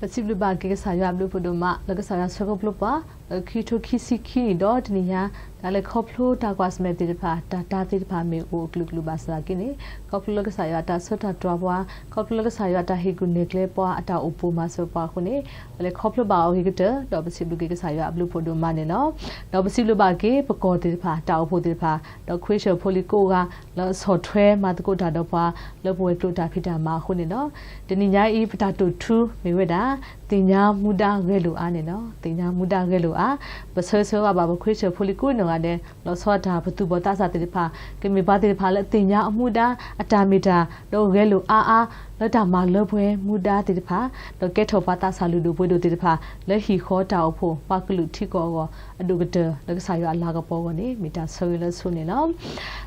ပစံးဘျုးဘၣ်က့ၤကစၢ်ယွၤအဘျုးဖးဒိၣ်မး လၢကစၢ်ယွၤဆှၢခီဖျိပှၤ လၢခံကထိခံဆံခံနံၣ်ဒီးတနံၣ်ညါ တၢ်လဲၤခီဖျိတၢ်ကွၢ်ဆၢၣ်မဲာ်သ့ၣ်တဖၣ် တၢ်တၢ်သ့ၣ်တဖၣ်မ့ၢ်အိၣ်အကလုာ်ကလုာ်ဘၣ်ဆၣ်သနာ်က့န့ၣ် ခီဖျိလၢကစၢ်ယွၤအတၢ်ဆၢတၢ်တွၤပှၤ ခီဖျိလၢကစၢ်ယွၤအတၢ်ဟ့ၣ်ကူၣ်နဲၣ်ကျဲပှၤ အတၢ်အိၣ်ဖှိၣ်မၤစၢၤပှၤအဃိန့ၣ် ပလဲၤခီဖျိဘၣ်အီၤအဂ့ၤကတၢၢ် ဒီးပစံးဘျုးက့ၤကစၢ်ယွၤအဘျုးဖးဒိၣ်မးန့ၣ်လီၤ. ဒီးပစံးဘျုးဘၣ်က့ၤ ပကီၢ်သ့ၣ်တဖၣ် တၢ်အိၣ်ဖှိၣ်သ့ၣ်တဖၣ် ဒီးခွ့ဆၢၣ်ဖိလံၤကိးဂၤ လၢအဆီၣ်ထွဲမၤသကိးတၢ်ဒီးပှၤ လၢပဝဲၤကျိၤတၢ်ဖံးတၢ်မၤအဃိန့ၣ်လီၤ. တနံၣ်ညါအံၤ ပတၢ်တိာ်ထူမ့ၢ်ဝဲဒၣ် သ့ၣ်ညါမူဒါဂဲၤလိာ်အါန့ၣ်လီၤ. သ့ၣ်ညါမူဒါဂဲၤလိာ်အါ ပဆၢဂ့ၤဆၢဝါဘၣ်ပခွ့ဆၢၣ်ဖိလံၤကိးဂၤဒဲး လီၤဆီဒၣ်တၢ်ပသူၣ်ဘီၣ်သးစၢ်သ့ၣ်တဖၣ် ကမ့ၢ်ပှၤသ့ၣ်တဖၣ်လၢအသ့ၣ်ညါအမူဒါ အတၢ်မ့ၢ်တၢ် ဒီးဂဲၤလိာ်အါအါ လၢတၢ်မၤလၢပှဲၤမူဒါသ့ၣ်တဖၣ် ဒီးကဲထီၣ်ပှၤသးစၢ်လုၢ်ဒိၣ်ပှ့ၤဒိၣ်သ့ၣ်တဖၣ် လၢဟံၣ်ဃီတၢ်အိၣ်ဖှိၣ် ပှၤကလုာ်ထံကီၢ်အဂီၢ် အဒိၣ်ကတၢၢ်လၢကစၢ်ယွၤအလၤကပီၤအဂီၢ်န့ၣ် မ့ၢ်တၢ်ဆၢဂ့ၤလၢအဆိန့ၣ်လီၤ.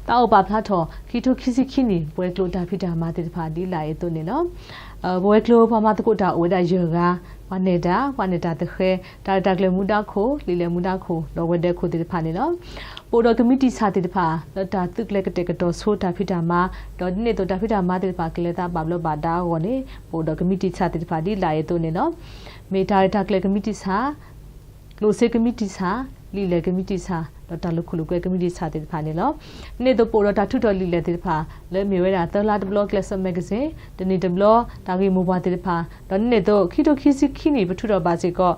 တၢ်အိၣ်ပာ်ဖျါထီၣ် ခံကထိခံဆံခံနံၣ် ပဝဲၤကျိၤတၢ်ဖံးတၢ်မၤသ့ၣ်တဖၣ်ဒ်လာ်အံၤအသိးန့ၣ်လီၤ. ပဝဲၤကျိၤပှၤမၤသကိးတၢ်အိၣ်ဝဲဒၣ်ယဲၢ်ဂၤ ပှၤနဲၣ်တၢ် ပှၤနဲၣ်တၢ်သဃဲၤ တၢ်ရဲၣ်တၢ်ကျဲၤမူဒါခိၣ် လံာ်လဲၢ်မူဒါခိၣ် ဒီးဝဲၤဒၢးခိၣ်သ့ၣ်တဖၣ်န့ၣ်လီၤ. ပအိၣ်ဒီးကမံးတံာ်ဆၣ်သ့ၣ်တဖၣ် လၢတၢ်သုးကျဲၤကတဲာ်ကတီၤဆိတၢ်ဖံးတၢ်မၤ ဒီးဒ်န့ၣ်အသိးတၢ်ဖံးတၢ်မၤသ့ၣ်တဖၣ် ကလဲၤသးဘၣ်ဘျီးဘၣ်ဒါအဂီၢ်န့ၣ် ပအိၣ်ဒီးကမံးတံာ်ဆၣ်သ့ၣ်တဖၣ်ဒ်လာ်အံၤအသိးန့ၣ်လီၤ. မ့ၢ်တၢ်ရဲၣ်တၢ်ကျဲၤကမံးတံာ်ဆၣ် ကျိၣ်စ့ကမံးတံာ်ဆၣ် လံာ်လဲၢ်ကမံးတံာ်ဆၣ် ဒီးတၢ်လိာ်ခိၣ်လိာ်ကွဲကမံးတံာ်ဆၣ်သ့ၣ်တဖၣ်န့ၣ်လီၤ. ဒ်န့ၣ်အသိးပအိၣ်ဒီးတၢ်ထုးထီၣ်လံာ်လဲၢ်သ့ၣ်တဖၣ် လၢမ့ၢ်ဝဲဒၣ်သၢလါတဘျီကျဲးစၢး magazine တနံၣ်တဘျီ တၢ်ဂ့ၢ်မိၢ်ပှၢ်သ့ၣ်တဖၣ် ဒီးဒ်န့ၣ်အသိး ခံကထိခံဆံခံနံၣ် ပထုးထီၣ်ဘၣ်စ့ၢ်ကီး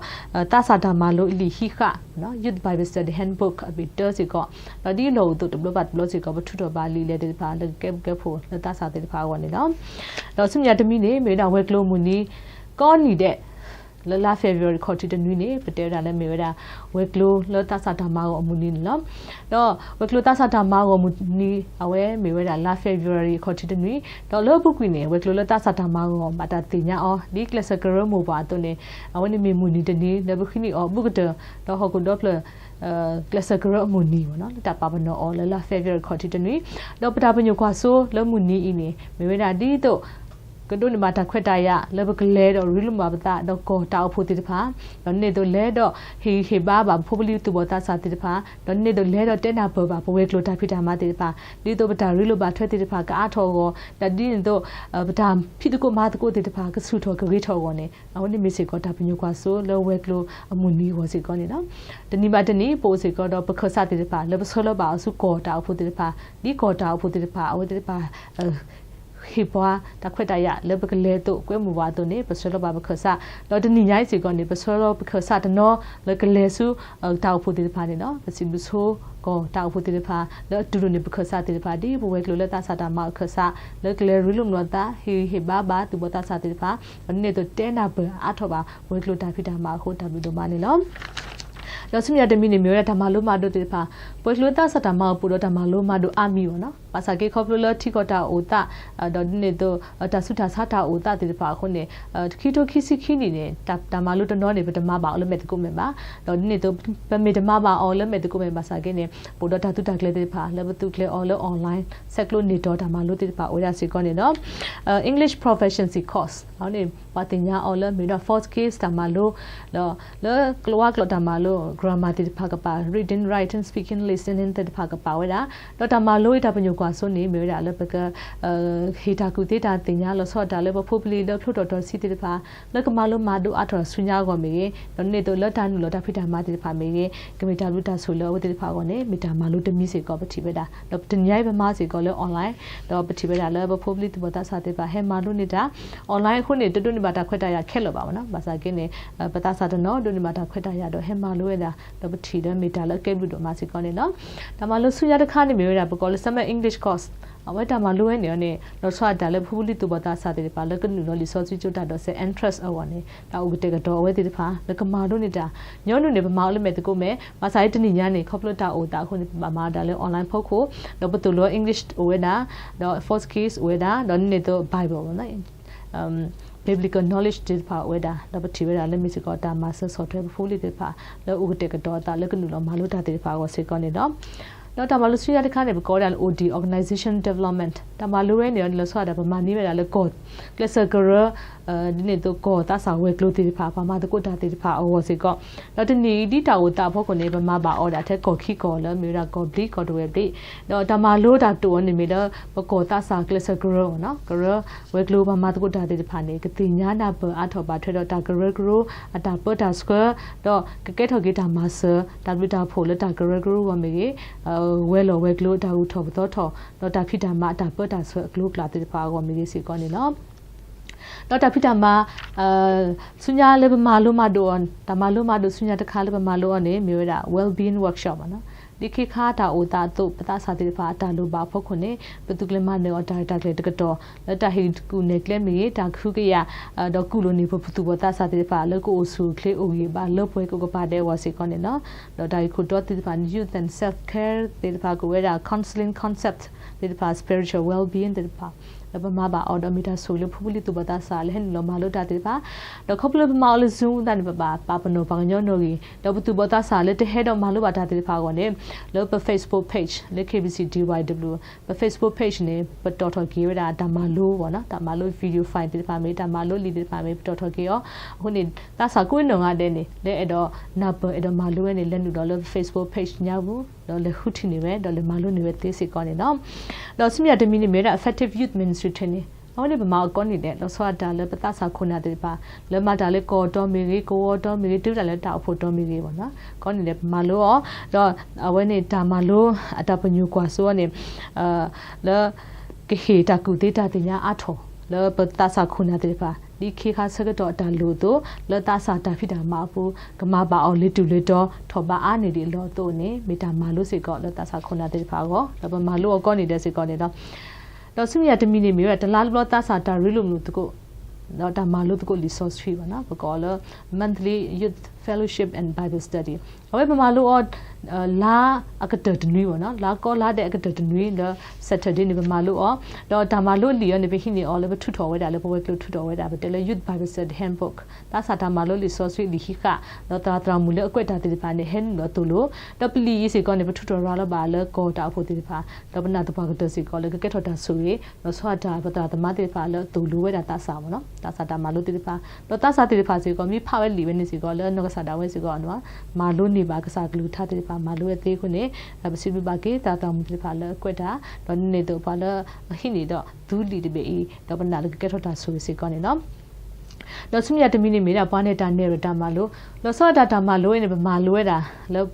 သးစၢ်တၢ်မၤလိအလံာ်ဟံးဃာ် Youth Bible Study Handbook အဘ့ၣ်တၢစ့ၢ်ကီး ဒီးဒ်လီၢ်အိၣ်သိးတဘျီဘၣ်တဘျီစ့ၢ်ကီး ပထုးထီၣ်ဘၣ်လံာ်လဲၢ်သ့ၣ်တဖၣ် လၢကကဲပူၤကဲဖှိၣ်လၢသးစၢ်သ့ၣ်တဖၣ်အဂီၢ်န့ၣ်လီၤ. ဒီးဆူမဲာ်ညါတမံၤန့ၣ် မ့ၢ်ဝဲဒၣ်ဝဲၤကျိၤအမုၢ်နံၤ ကိးနံၤဒဲး လၢလါ February ခီၣ်ထံးတနွံန့ၣ် ပတဲဝဲဒၣ်လၢမ့ၢ်ဝဲဒၣ် ဝဲၤကျိၤလၢသးစၢ်တၢ်မၤဂီၢ်အမုၢ်နံၤန့ၣ်လီၤ. ဒီးဝဲၤကျိၤသးစၢ်တၢ်မၤဂီၢ်မုၢ်နံၤ အဝဲမ့ၢ်ဝဲဒၣ်လါ February ခီၣ်ထံးတနွံ ဒီးလၢအပူၤကွံာ်န့ၣ် ဝဲၤကျိၤလၢသးစၢ်တၢ်မၤဂီၢ် ဘၣ်တၢ်သ့ၣ်ညါအီၤ ဒ်ကျဲးစၢးကရၢမိၢ်ပှၢ်အသိးန့ၣ် အဝဲန့ၣ်မ့ၢ်မုၢ်နံၤတနံၤ လၢပဃ့နံၣ်အီၤဘူးကတၢၢ် ဒီးဟီၣ်ခိၣ်ဒီဖျၢၣ် ကျဲးစၢးကရၢအမုၢ်နံၤ လၢတၢ်ပာ်ပနီၣ်အီၤလၢလါ February ခီၣ်ထံးတနွံ ဒီးပတၢ်ပညိၣ်ကွၢ်စိလၢမုၢ်နံၤအံၤန့ၣ် မ့ၢ်ဝဲဒၣ်ဒ်သိး ကဒိးန့ၢ်ဘၣ်တၢ်ခွဲးတၢ်ယာ် လၢပကလဲၤဒီးရ့လိာ်မုာ်ဘၣ်ပသး ဒီးကီၢ်တၢ်အိၣ်ဖှိၣ်သ့ၣ်တဖၣ် ဒီးဒ်န့ၣ်အသိးလဲၤဒီးဟ့ၣ်ဂံၢ်ဟ့ၣ်ဘါဘၣ် ပဖိပလံၤသူၣ်ဘီၣ်သးစၢ်သ့ၣ်တဖၣ် ဒီးဒ်န့ၣ်အသိးလဲၤဒီးတဲနၢ်ပၢၢ်ဘၣ် ပဝဲၤကျိၤတၢ်ဖံးတၢ်မၤသ့ၣ်တဖၣ် ဒ်သိးပတၢ်ရ့လိာ်ဘၣ်ထွဲသ့ၣ်တဖၣ် ကအါထီၣ်အဂီၢ် ဒီးဒ်န့ၣ်အသိး ပတၢ်ဖံးသကိးမၤသကိးသ့ၣ်တဖၣ် ကဆူၣ်ထီၣ်ကဂ့ၤထီၣ်အဂီၢ်န့ၣ် အဝဲန့ၣ်မ့ၢ်စ့ၢ်ကီးတၢ်ပညိၣ်ကွၢ်စိလၢဝဲၤကျိၤအမုၢ်နံၤအဂီၢ်စ့ၢ်ကီးန့ၣ်လီၤ. တနံၤဘၣ်တနံၤ ပအိၣ်စ့ၢ်ကီးဒီးပခၢၣ်စးသ့ၣ်တဖၣ် လၢပဆှၢလီၤဘၣ်အီၤဆူကီၢ်တၢ်အိၣ်ဖှိၣ်သ့ၣ်တဖၣ် ဒ်ကီၢ်တၢ်အိၣ်ဖှိၣ်သ့ၣ်တဖၣ် အဝဲသ့ၣ်တဖၣ် ဟ့ၣ်ပှၤတၢ်ခွဲးတၢ်ယာ်လၢပကလဲၤအသိး ကွဲမုာ်ပှၤအသိးန့ၣ် ပဆှၢလီၤဘၣ်ပခၢၣ်စး ဒီးတနံၤညါအံၤစ့ၢ်ကီးန့ၣ် ပဆှၢလီၤပခၢၣ်စးတနီၤလၢကလဲၤဆူ တၢ်အိၣ်ဖှိၣ်သ့ၣ်တဖၣ်န့ၣ်လီၤ. ပစံးဘျုးဆိကီၢ်တၢ်အိၣ်ဖှိၣ်သ့ၣ်တဖၣ် လၢအတူၢ်လိာ်န့ၢ်ပခၢၣ်စးသ့ၣ်တဖၣ် ဒ်ပဝဲၤကျိၤလၢသးစၢ်တၢ်မၤအီၤခၢၣ်စး လၢကလဲၤရ့လိာ်မုာ်သး ဟ့ၣ်ဂံၢ်ဟ့ၣ်ဘါဘၣ်သူၣ်ဘီၣ်သးစၢ်သ့ၣ်တဖၣ် ဒီးဒ်န့ၣ်အသိးတဲနၢ်ပၢၢ်အါထီၣ်ဘၣ် ပဝဲၤကျိၤတၢ်ဖံးတၢ်မၤအဃိတၢ်ဘျုးဒိၣ်မးန့ၣ်လီၤ. ဒီးဆူမဲာ်ညါတမံၤန့ၣ် မ့ၢ်ဝဲဒၣ်တၢ်မၤလိမၤဒိးသ့ၣ်တဖၣ် ပဝဲၤကျိၤလၢသးစၢ်တၢ်မၤအီၤပူၤဒီးတၢ်မၤလိမၤဒိးအါမံၤအဂီၢ်န့ၣ်လီၤ. ဘၣ်ဆၣ်က့ခီဖျိလၢထံကီၢ်တၢ်အိၣ်သး ဒီးဒ်န့ၣ်အသိး တၢ်ဆူးတၢ်ဆါတၢ်အိၣ်သးသ့ၣ်တဖၣ်အဃိန့ၣ် ခံကထိခံဆံခံနံၣ်န့ၣ် တၢ်မၤလိတနီၤန့ၣ် ပတမၤဘၣ်အီၤလၢမဲာ်သကိးမဲာ်ဘၣ် ဒီးဒ်န့ၣ်အသိး ပမ့ၢ်တမၤဘၣ်အီၤလၢမဲာ်သကိးမဲာ်ဘၣ်ဆၣ်က့န့ၣ် ပအိၣ်ဒီးတၢ်သုးတၢ်ကျဲၤသ့ၣ်တဖၣ် လၢပသုးကျဲၤအီၤလၢ online ဆဲးကျိးန့ၢ်တီၤတၢ်မၤလိသ့ၣ်တဖၣ်အိၣ်ဝဲဒၣ်စ့ၢ်ကီးန့ၣ်လီၤ. English proficiency course န့ၣ် ပှၤသ့ၣ်ညါအီၤလၢမ့ၢ်ဝဲဒၣ် four skills တၢ်မၤလိ ဒီးလၢကျိာ်ဝါကျိာ်တၢ်မၤလိ grammar သ့ၣ်တဖၣ်ကပၤ reading writing speaking listening သ့ၣ်တဖၣ်ကပၤဝဲဒၣ် ဒီးတၢ်မၤလိအံၤတၢ်ပညိၣ်ကွၢ်စိန့ၣ် မ့ၢ်ဝဲဒၣ်လၢပက ဟ့ၣ်တၢ်ကူၣ်သ့တၢ်သ့ၣ်ညါလီၤဆီဒၣ်တၢ်လၢပဖိပလံၤလၢဖျိထီၣ်တီၤဆှံသ့ၣ်တဖၣ် လၢကမၤလိမၤဒိးအါထီၣ်ဆူညါအဂီၢ်မ့ၢ်ဂ့ၤ ဒီးဒ်န့ၣ်အသိးလၢတၢ်နုာ်လီၤတၢ်ဖံးတၢ်မၤသ့ၣ်တဖၣ်မ့ၢ်ဂ့ၤ ကမ့ၢ်တၢ်ဘျုးတၢ်ဆိၣ်လၢအဝဲသ့ၣ်တဖၣ်အဂီၢ်န့ၣ် မ့ၢ်တၢ်မၤလိတမံၤစ့ၢ်ကီးပထံၣ်ဝဲဒၣ် ဒီးတနံၤညါအံၤပမၤစ့ၢ်ကီးလၢ online ဒီးပထံၣ်ဝဲဒၣ်လၢပဖိပလံၤသူၣ်ဘီၣ်သးစၢ်သ့ၣ်တဖၣ် ဟဲမၤလိန့ၢ်တၢ် online အဃိန့ၣ် တဒိးန့ၢ်ဘၣ်တၢ်ခွဲးတၢ်ယာ်ခဲလၢာ်ဘၣ်မ့ၢ်နီၤ ဘၣ်ဆၣ်က့န့ၣ် ပသးစၢ်တနီၤဒိးန့ၢ်ဘၣ်တၢ်ခွဲးတၢ်ယာ်ဒီးဟဲမၤလိဝဲဒၣ် ဒီးပထံၣ်ဒီးမ့ၢ်တၢ်လၢအကဲဘျုးဒိၣ်မးစ့ၢ်ကီးန့ၣ်လီၤ. တၢ်မၤလိဆူညါတခါန့ၣ်မ့ၢ်ဝဲဒၣ် ပကိးလၢ Summer English Course အဝဲတၢ်မၤလိဝဲန့ၣ်န့ၣ် လီၤဆီဒၣ်တၢ်လၢပဖိပလံၤသူၣ်ဘီၣ်သးစၢ်သ့ၣ်တဖၣ် လၢကနုာ်လီၤလံာ်စီဆှံကၠိတၢ်ဒိးစဲး Entrance အဂီၢ်န့ၣ် တၢ်အိၣ်ကတဲာ်ကတီၤအဝဲသ့ၣ်တဖၣ် လၢကမၤလိန့ၢ်တၢ် ညီနုၢ်န့ၣ် ပမၤအီၤလၢမဲာ်သကိးမဲာ် ဘၣ်ဆၣ်အံၤတနံၤညါန့ၣ် ခီဖျိတၢ်အိၣ်သးအဃိန့ၣ် ပဘၣ်မၤဒၣ်လၢ online ဖီခိၣ် ဒီးပသိၣ်လိ English အိၣ်ဝဲဒၣ် ဒီး four skills အိၣ်ဝဲဒၣ် ဒီးဒ်န့ၣ်အသိး Bible မ့ၢ်နီၤ biblical knowledge သ့ၣ်တဖၣ်အိၣ်ဝဲဒၣ် ဒီးပထံၣ်ဝဲဒၣ်လၢမ့ၢ်စ့ၢ်ကီးတၢ်မၤစၢၤဆီၣ်ထွဲပဖိပလံၤသ့ၣ်တဖၣ် လၢအိၣ်ကတဲာ်ကတီၤအသးလၢကနုာ်လီၤမၤလိတၢ်သ့ၣ်တဖၣ်အဂီၢ်စ့ၢ်ကီးန့ၣ်လီၤ. ဒီးတၢ်မၤလိဆူညါတခါန့ၣ် ပကိးဝဲဒၣ်လၢ အိၣ်ဒံၣ် organization development တၢ်မၤလိဝဲန့ၣ်ဒီး လီၤဆီဒၣ်တၢ် ပမၤန့ၢ်ဝဲဒၣ်လၢကီၢ် ကျဲးစၢးကရၢ ဒ်န့ၣ်အသိးကီၢ်သးစၢ်ဝဲၤကျိၤသ့ၣ်တဖၣ် ပှၤမၤသကိးတၢ်သ့ၣ်တဖၣ်အဂီၢ်စ့ၢ်ကီး, ဒီးတနံၣ်အံၤဒ်တၢ်အိၣ်သးအဖီခိၣ်န့ၣ် ပမၤဘၣ်အီၤဒၣ်ထဲကီၢ်ခံကီၢ်လၢမ့ၢ်ဝဲဒၣ်ကီၢ်ဘျံး ကီၢ်တဝဲၢ်ဘျံး, ဒီးတၢ်မၤလိတၢ်တိာ်အီၤန့ၣ်မ့ၢ်လၢ ပကီၢ်သးစၢ်ကျဲးစၢးကရၢမ့ၢ်နီၤ ကရၢဝဲၤကျိၤပှၤမၤသကိးတၢ်သ့ၣ်တဖၣ်န့ၣ် ကသ့ၣ်ညါနၢ်ပၢၢ်အါထီၣ်ဘၣ်ထွဲဒီးတၢ်ကရၢကရိ အတၢ်ပၢတၢ်ဆှၢ ဒီးကကဲထီၣ်က့ၤတၢ်မၤစၢၤ တၢ်ဘျုးတၢ်ဖှိၣ်လၢတၢ်ကရၢကရိအဂီၢ်မ့ၢ်ဂ့ၤ, ဝဲၤလီၢ်ဝဲၤကျိၤအတၢ်ဂုၤထီၣ်ပသီထီၣ် ဒီးတၢ်ဖံးတၢ်မၤအတၢ်ပၢတၢ်ဆှၢအကျိၤအကျဲသ့ၣ်တဖၣ်အဂီၢ်မ့ၢ်ဂ့ၤစ့ၢ်ကီးန့ၣ်လီၤ. ဒီးတၢ်ဖံးတၢ်မၤ ဆူညါလၢပမၤလိမၤဒိးအီၤ တၢ်မၤလိမၤဒိးဆူညါတခါလၢပမၤလိအီၤန့ၣ် မ့ၢ်ဝဲဒၣ် well-being workshop မ့ၢ်နီၤ. ဒ်ခ့ခါတၢ်အိၣ်သးအသိး ပသးစၢ်သ့ၣ်တဖၣ်အတၢ်လိၣ်ဘၣ်အဖီခိၣ်န့ၣ် ပသုးကျဲၤမၤနၢၤအီၤတၢ်ရဲၣ်တၢ်ကျဲၤတကတီၢ် လၢတၢ်ဟ့ၣ်ကူၣ်နဲၣ်ကျဲမ့ၢ်ဂ့ၤ တၢ်ကဟုကယာ် ဒီးကူၣ်လိာ်န့ၢ်ပပသူၣ်ပသးစၢ်သ့ၣ်တဖၣ် လၢကအိၣ်ဆူၣ်အိၣ်ချ့အိၣ်ဂံၢ်ဘါလၢပှဲၤကိးကပၤဒဲးအဂီၢ်စ့ၢ်ကီးန့ၣ်လီၤ. ဒီးတၢ်ဂ့ၢ်ခိၣ်တီသ့ၣ်တဖၣ်န့ၣ် youth and self-care သ့ၣ်တဖၣ် ကအိၣ်ဝဲဒၣ် counseling concept သ့ၣ်တဖၣ် spiritual well-being သ့ၣ်တဖၣ် လၢပမၤဘၣ်အီၤဒီးမ့ၢ်တၢ်ဆိၣ်ဂ့ၤလၢဖိပလံၤသူၣ်ဘီၣ်သးစၢ်လၢဟဲနုာ်လီၤမၤလိတၢ်သ့ၣ်တဖၣ်, ဒီးခီဖျိလၢပမၤအီၤလၢ Zoom သတးန့ၣ် ပဘၣ်ပာ်ပနီၣ်ပှၤကညီနီၣ်ဂံၢ် ဒီးပသူၣ်ဘီၣ်သးစၢ်လၢတဟဲဒီးမၤလိဘၣ်တၢ်သ့ၣ်တဖၣ်အဂီၢ်န့ၣ် လၢပ Facebook page လၢ K B C D Y W ပ Facebook page န့ၣ် ပတီၣ်ထီၣ်က့ၤဝဲဒၣ်တၢ်မၤလိမ့ၢ်နီၤ တၢ်မၤလိ video file သ့ၣ်တဖၣ်မ့ၢ် တၢ်မၤလိလံာ်သ့ၣ်တဖၣ်မ့ၢ် ပတီၣ်ထီၣ်က့ၤအီၤ, အဃိန့ၣ် သးစၢ်ကိးနီၢ်ဂၤဒဲးန့ၣ် လၢအဲၣ်ဒိးနၢ်ပၢၢ်အဲၣ်ဒိးမၤလိဝဲန့ၣ် လဲၤနုာ်ဒီးလၢပ Facebook page ညါပူၤ ဒီးလဲၤဃုထံၣ်န့ၢ်ဝဲ ဒီးလဲၤမၤလိန့ၢ်ဝဲသ့စ့ၢ်ကီးန့ၣ်လီၤ. ဒီးဆူမဲာ်ညါတမံၤန့ၣ်မ့ၢ်ဝဲဒၣ် effective youth ministry training အဝဲန့ၣ်ပမၤအီၤကိးနံၣ်ဒဲး လီၤဆီဒၣ်တၢ်လၢပသးစၢ်ခိၣ်နၢ်သ့ၣ်တဖၣ် လၢမၤတၢ်လၢကီၢ်တီမ့ၢ်ဂ့ၤ ကဝီၤတီမ့ၢ်ဂ့ၤ တုၤဒၣ်လဲာ်လၢတၢ်အိၣ်ဖှိၣ်တီမ့ၢ်ဂ့ၤမ့ၢ်နီၤ ကိးနံၣ်ဒဲးပမၤလိအီၤ, ဒီးအဝဲန့ၣ်တၢ်မၤလိအတၢ်ပညိၣ်ကွၢ်စိအီၤန့ၣ် လၢ ကဟ့ၣ်တၢ်ကူၣ်သ့တၢ်သ့ၣ်ညါအါထီၣ် လၢပသးစၢ်ခိၣ်နၢ်သ့ၣ်တဖၣ် ဒ်ခ့ခါဆၢကတီၢ်အတၢ်လိၣ်အသိး လၢသးစၢ်တၢ်ဖံးတၢ်မၤအပူၤ ကမၤဘၣ်အီၤလၢတူၢ်လၢတီ ထီၣ်ဘးအါန့ၢ်ဒံးအလီၢ်အသိးန့ၣ် မ့ၢ်တၢ်မၤလိစ့ၢ်ကီးလၢသးစၢ်ခိၣ်နၢ်သ့ၣ်တဖၣ်အဂီၢ် ဒီးပမၤလိအီၤကိးနံၣ်ဒဲးစ့ၢ်ကီးန့ၣ်လီၤ. ဒီးဆူမဲာ်ညါတမံၤန့ၣ်မ့ၢ်ဝဲဒၣ် တလါတဘျီသးစၢ်တၢ်ရ့လိာ်မုာ်သကိး ဒီးတၢ်မၤလိသကိးလံာ်စီဆှံဘၣ်နီၤ ပကိးအီၤလၢ monthly youth fellowship and Bible study အဝဲပမၤလိအီၤ လါအကတၢၢ်တနွံဘၣ်နီၤ လါကီလါဒဲးအကတၢၢ်တနွံလၢ Saturday န့ၣ် ပမၤလိအီၤ, ဒီးတၢ်မၤလိလံာ်အီၤန့ၣ် ပဟံးန့ၢ်အီၤလၢပထုးထီၣ်ဝဲဒၣ်လၢပဝဲၤကျိၤထုးထီၣ်ဝဲဒၣ် ပတဲလၢ Youth Bible Study Handbook သးစၢ်တၢ်မၤလိလံာ်စီဆှံလံာ်ဟံးဃာ် ဒီးသရၣ်သရၣ်မုၣ်လၢအကွဲးတၢ်သ့ၣ်တဖၣ်န့ၣ် ဟဲနုာ်လီၤသိၣ်လိ, ဒီးပလံာ်အံၤစ့ၢ်ကီးန့ၣ် ပထုးထီၣ်ရၤလီၤဘၣ်လၢကီၢ်တၢ်အိၣ်ဖှိၣ်သ့ၣ်တဖၣ်, ဒီးပနာ်သပှၢ်ကတၢၢ်စ့ၢ်ကီးလၢကကဲထီၣ်တၢ်ဆိၣ်ဂ့ၤ, လီၤဆီဒၣ်တၢ်ပသရၣ်သမါသ့ၣ်တဖၣ်လၢအသိၣ်လိဝဲဒၣ်သးစၢ်မ့ၢ်နီၤ, သးစၢ်တၢ်မၤလိသ့ၣ်တဖၣ်, ဒီးသးစၢ်သ့ၣ်တဖၣ်စ့ၢ်ကီး မ့ၢ်ဖးဝဲလံာ်ဝဲန့ၣ်စ့ၢ်ကီး လၢနီၢ်ကစၢ်ဒၣ်ဝဲစ့ၢ်ကီး မၤလိန့ၢ်ဘၣ်ကစၢ်ကလုၢ်ကထါသ့ၣ်တဖၣ် မၤလိဝဲသ့အဃိန့ၣ်, ပစံးဘျုးဘၣ်က့ၤသရၣ်သရၣ်မုၣ်သ့ၣ်တဖၣ်လၢအကွဲးတၢ်, ဒီးဒ်န့ၣ်အသိးပှၤလၢအဟံးန့ၢ်ဒီးသူလံာ်တဘ့ၣ်အံၤ, ဒီးပနာ်လၢကကဲထီၣ်တၢ်ဆိၣ်ဂ့ၤစ့ၢ်ကီးန့ၣ်လီၤ. ဒီးဆူမဲာ်ညါတမံၤန့ၣ်မ့ၢ်ဒၣ်ပှၤနဲၣ်တၢ်နဲၣ်ရဲၣ်တၢ်မၤလိ, လီၤဆီဒၣ်တၢ်တၢ်မၤလိအံၤန့ၣ် ပမၤလိဝဲဒၣ်လၢ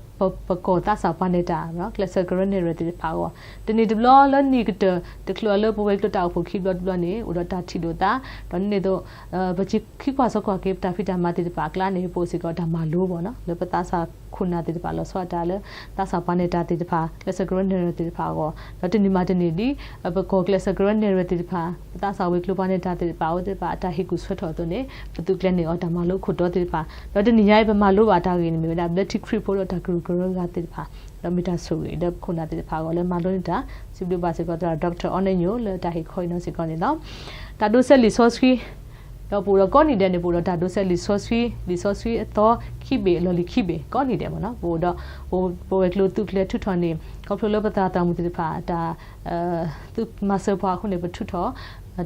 ပကီၢ်သးစၢ်ပှၤနဲၣ်တၢ်, ကျဲးစၢးကရၢနဲၣ်ရဲၣ်သ့ၣ်တဖၣ်အဂီၢ်, တနံၣ်တဘျီလၢနံၣ်ကတၢၢ် တချုးအီၤလၢပဝဲၤကျိၤတၢ်အိၣ်ဖှိၣ်ခံဘျီတဘျီန့ၣ် အိၣ်ဒီးတၢ်ထံၣ်လိာ်သး, ဒီးဒ်န့ၣ်အသိး ပခံကွၢ်စိကွၢ်က့ၤ ပတၢ်ဖံးတၢ်မၤသ့ၣ်တဖၣ်အကျါန့ၣ် ပအိၣ်စ့ၢ်ကီးတၢ်မၤလိဘၣ်နီၤ, လၢပသးစၢ်ခိၣ်နၢ်သ့ၣ်တဖၣ် လီၤဆီဒၣ်တၢ်လၢ သးစၢ်ပှၤနဲၣ်တၢ်သ့ၣ်တဖၣ် ကျဲးစၢးကရၢနဲၣ်ရဲၣ်သ့ၣ်တဖၣ်အဂီၢ်, ဒီးတနံၣ်မးတနံၣ်ဒ် ပကီၢ်ကျဲးစၢးကရၢနဲၣ်ရဲၣ်သ့ၣ်တဖၣ် ပသးစၢ်ဝဲၤကျိၤပှၤနဲၣ်တၢ်သ့ၣ်တဖၣ် အဝဲသ့ၣ်တဖၣ်အတၢ်ဟ့ၣ်ကူၣ်ဆၢထီၣ်အသိးန့ၣ် ပသုးကျဲၤန့ၢ်အီၤတၢ်မၤလိခိၣ်တီသ့ၣ်တဖၣ်, ဒီးတနံၣ်ညါအံၤ ပမၤလိဘၣ်တၢ်ဂ့ၢ်န့ၣ်မ့ၢ်ဝဲဒၣ် ဘျၢထံခရံာ်ဖိဒီးတၢ်ကရူၢ်ကရၢဂၤသ့ၣ်တဖၣ်, ဒီးမ့ၢ်တၢ်ဆိၣ်ဂ့ၤဒီးပခိၣ်နၢ်သ့ၣ်တဖၣ်အဂီၢ်လၢမၤလိန့ၢ်တၢ်, စံးဘျုးဘၣ်စ့ၢ်ကီးသရၣ် Doctor အီနဲညိ လၢတၢ်ဟ့ၣ်ခီအံၤနီၤစ့ၢ်ကီးန့ၣ်လီၤ. တၢ်ဒိးစဲးလံာ်စီဆှံ ဒီးပအိၣ်ဒီးကိးနံၣ်ဒဲးန့ၣ် ပအိၣ်ဒီးတၢ်ဒိးစဲးလံာ်စီဆှံ, လံာ်စီဆှံအသီခံဘ့ၣ် အလီၢ်လံၤခံဘ့ၣ် ကိးနံၣ်ဒဲးမ့ၢ်နီၤ, ပအိၣ်ဒီး ပဝဲၤကျိၤသုးကျဲၤထုးထီၣ်န့ၣ် ခီဖျိလၢပသရၣ်သရၣ်မုၣ်သ့ၣ်တဖၣ် တၢ် သုးမၤစၢၤပှၤအဃိန့ၣ် ပထုးထီၣ်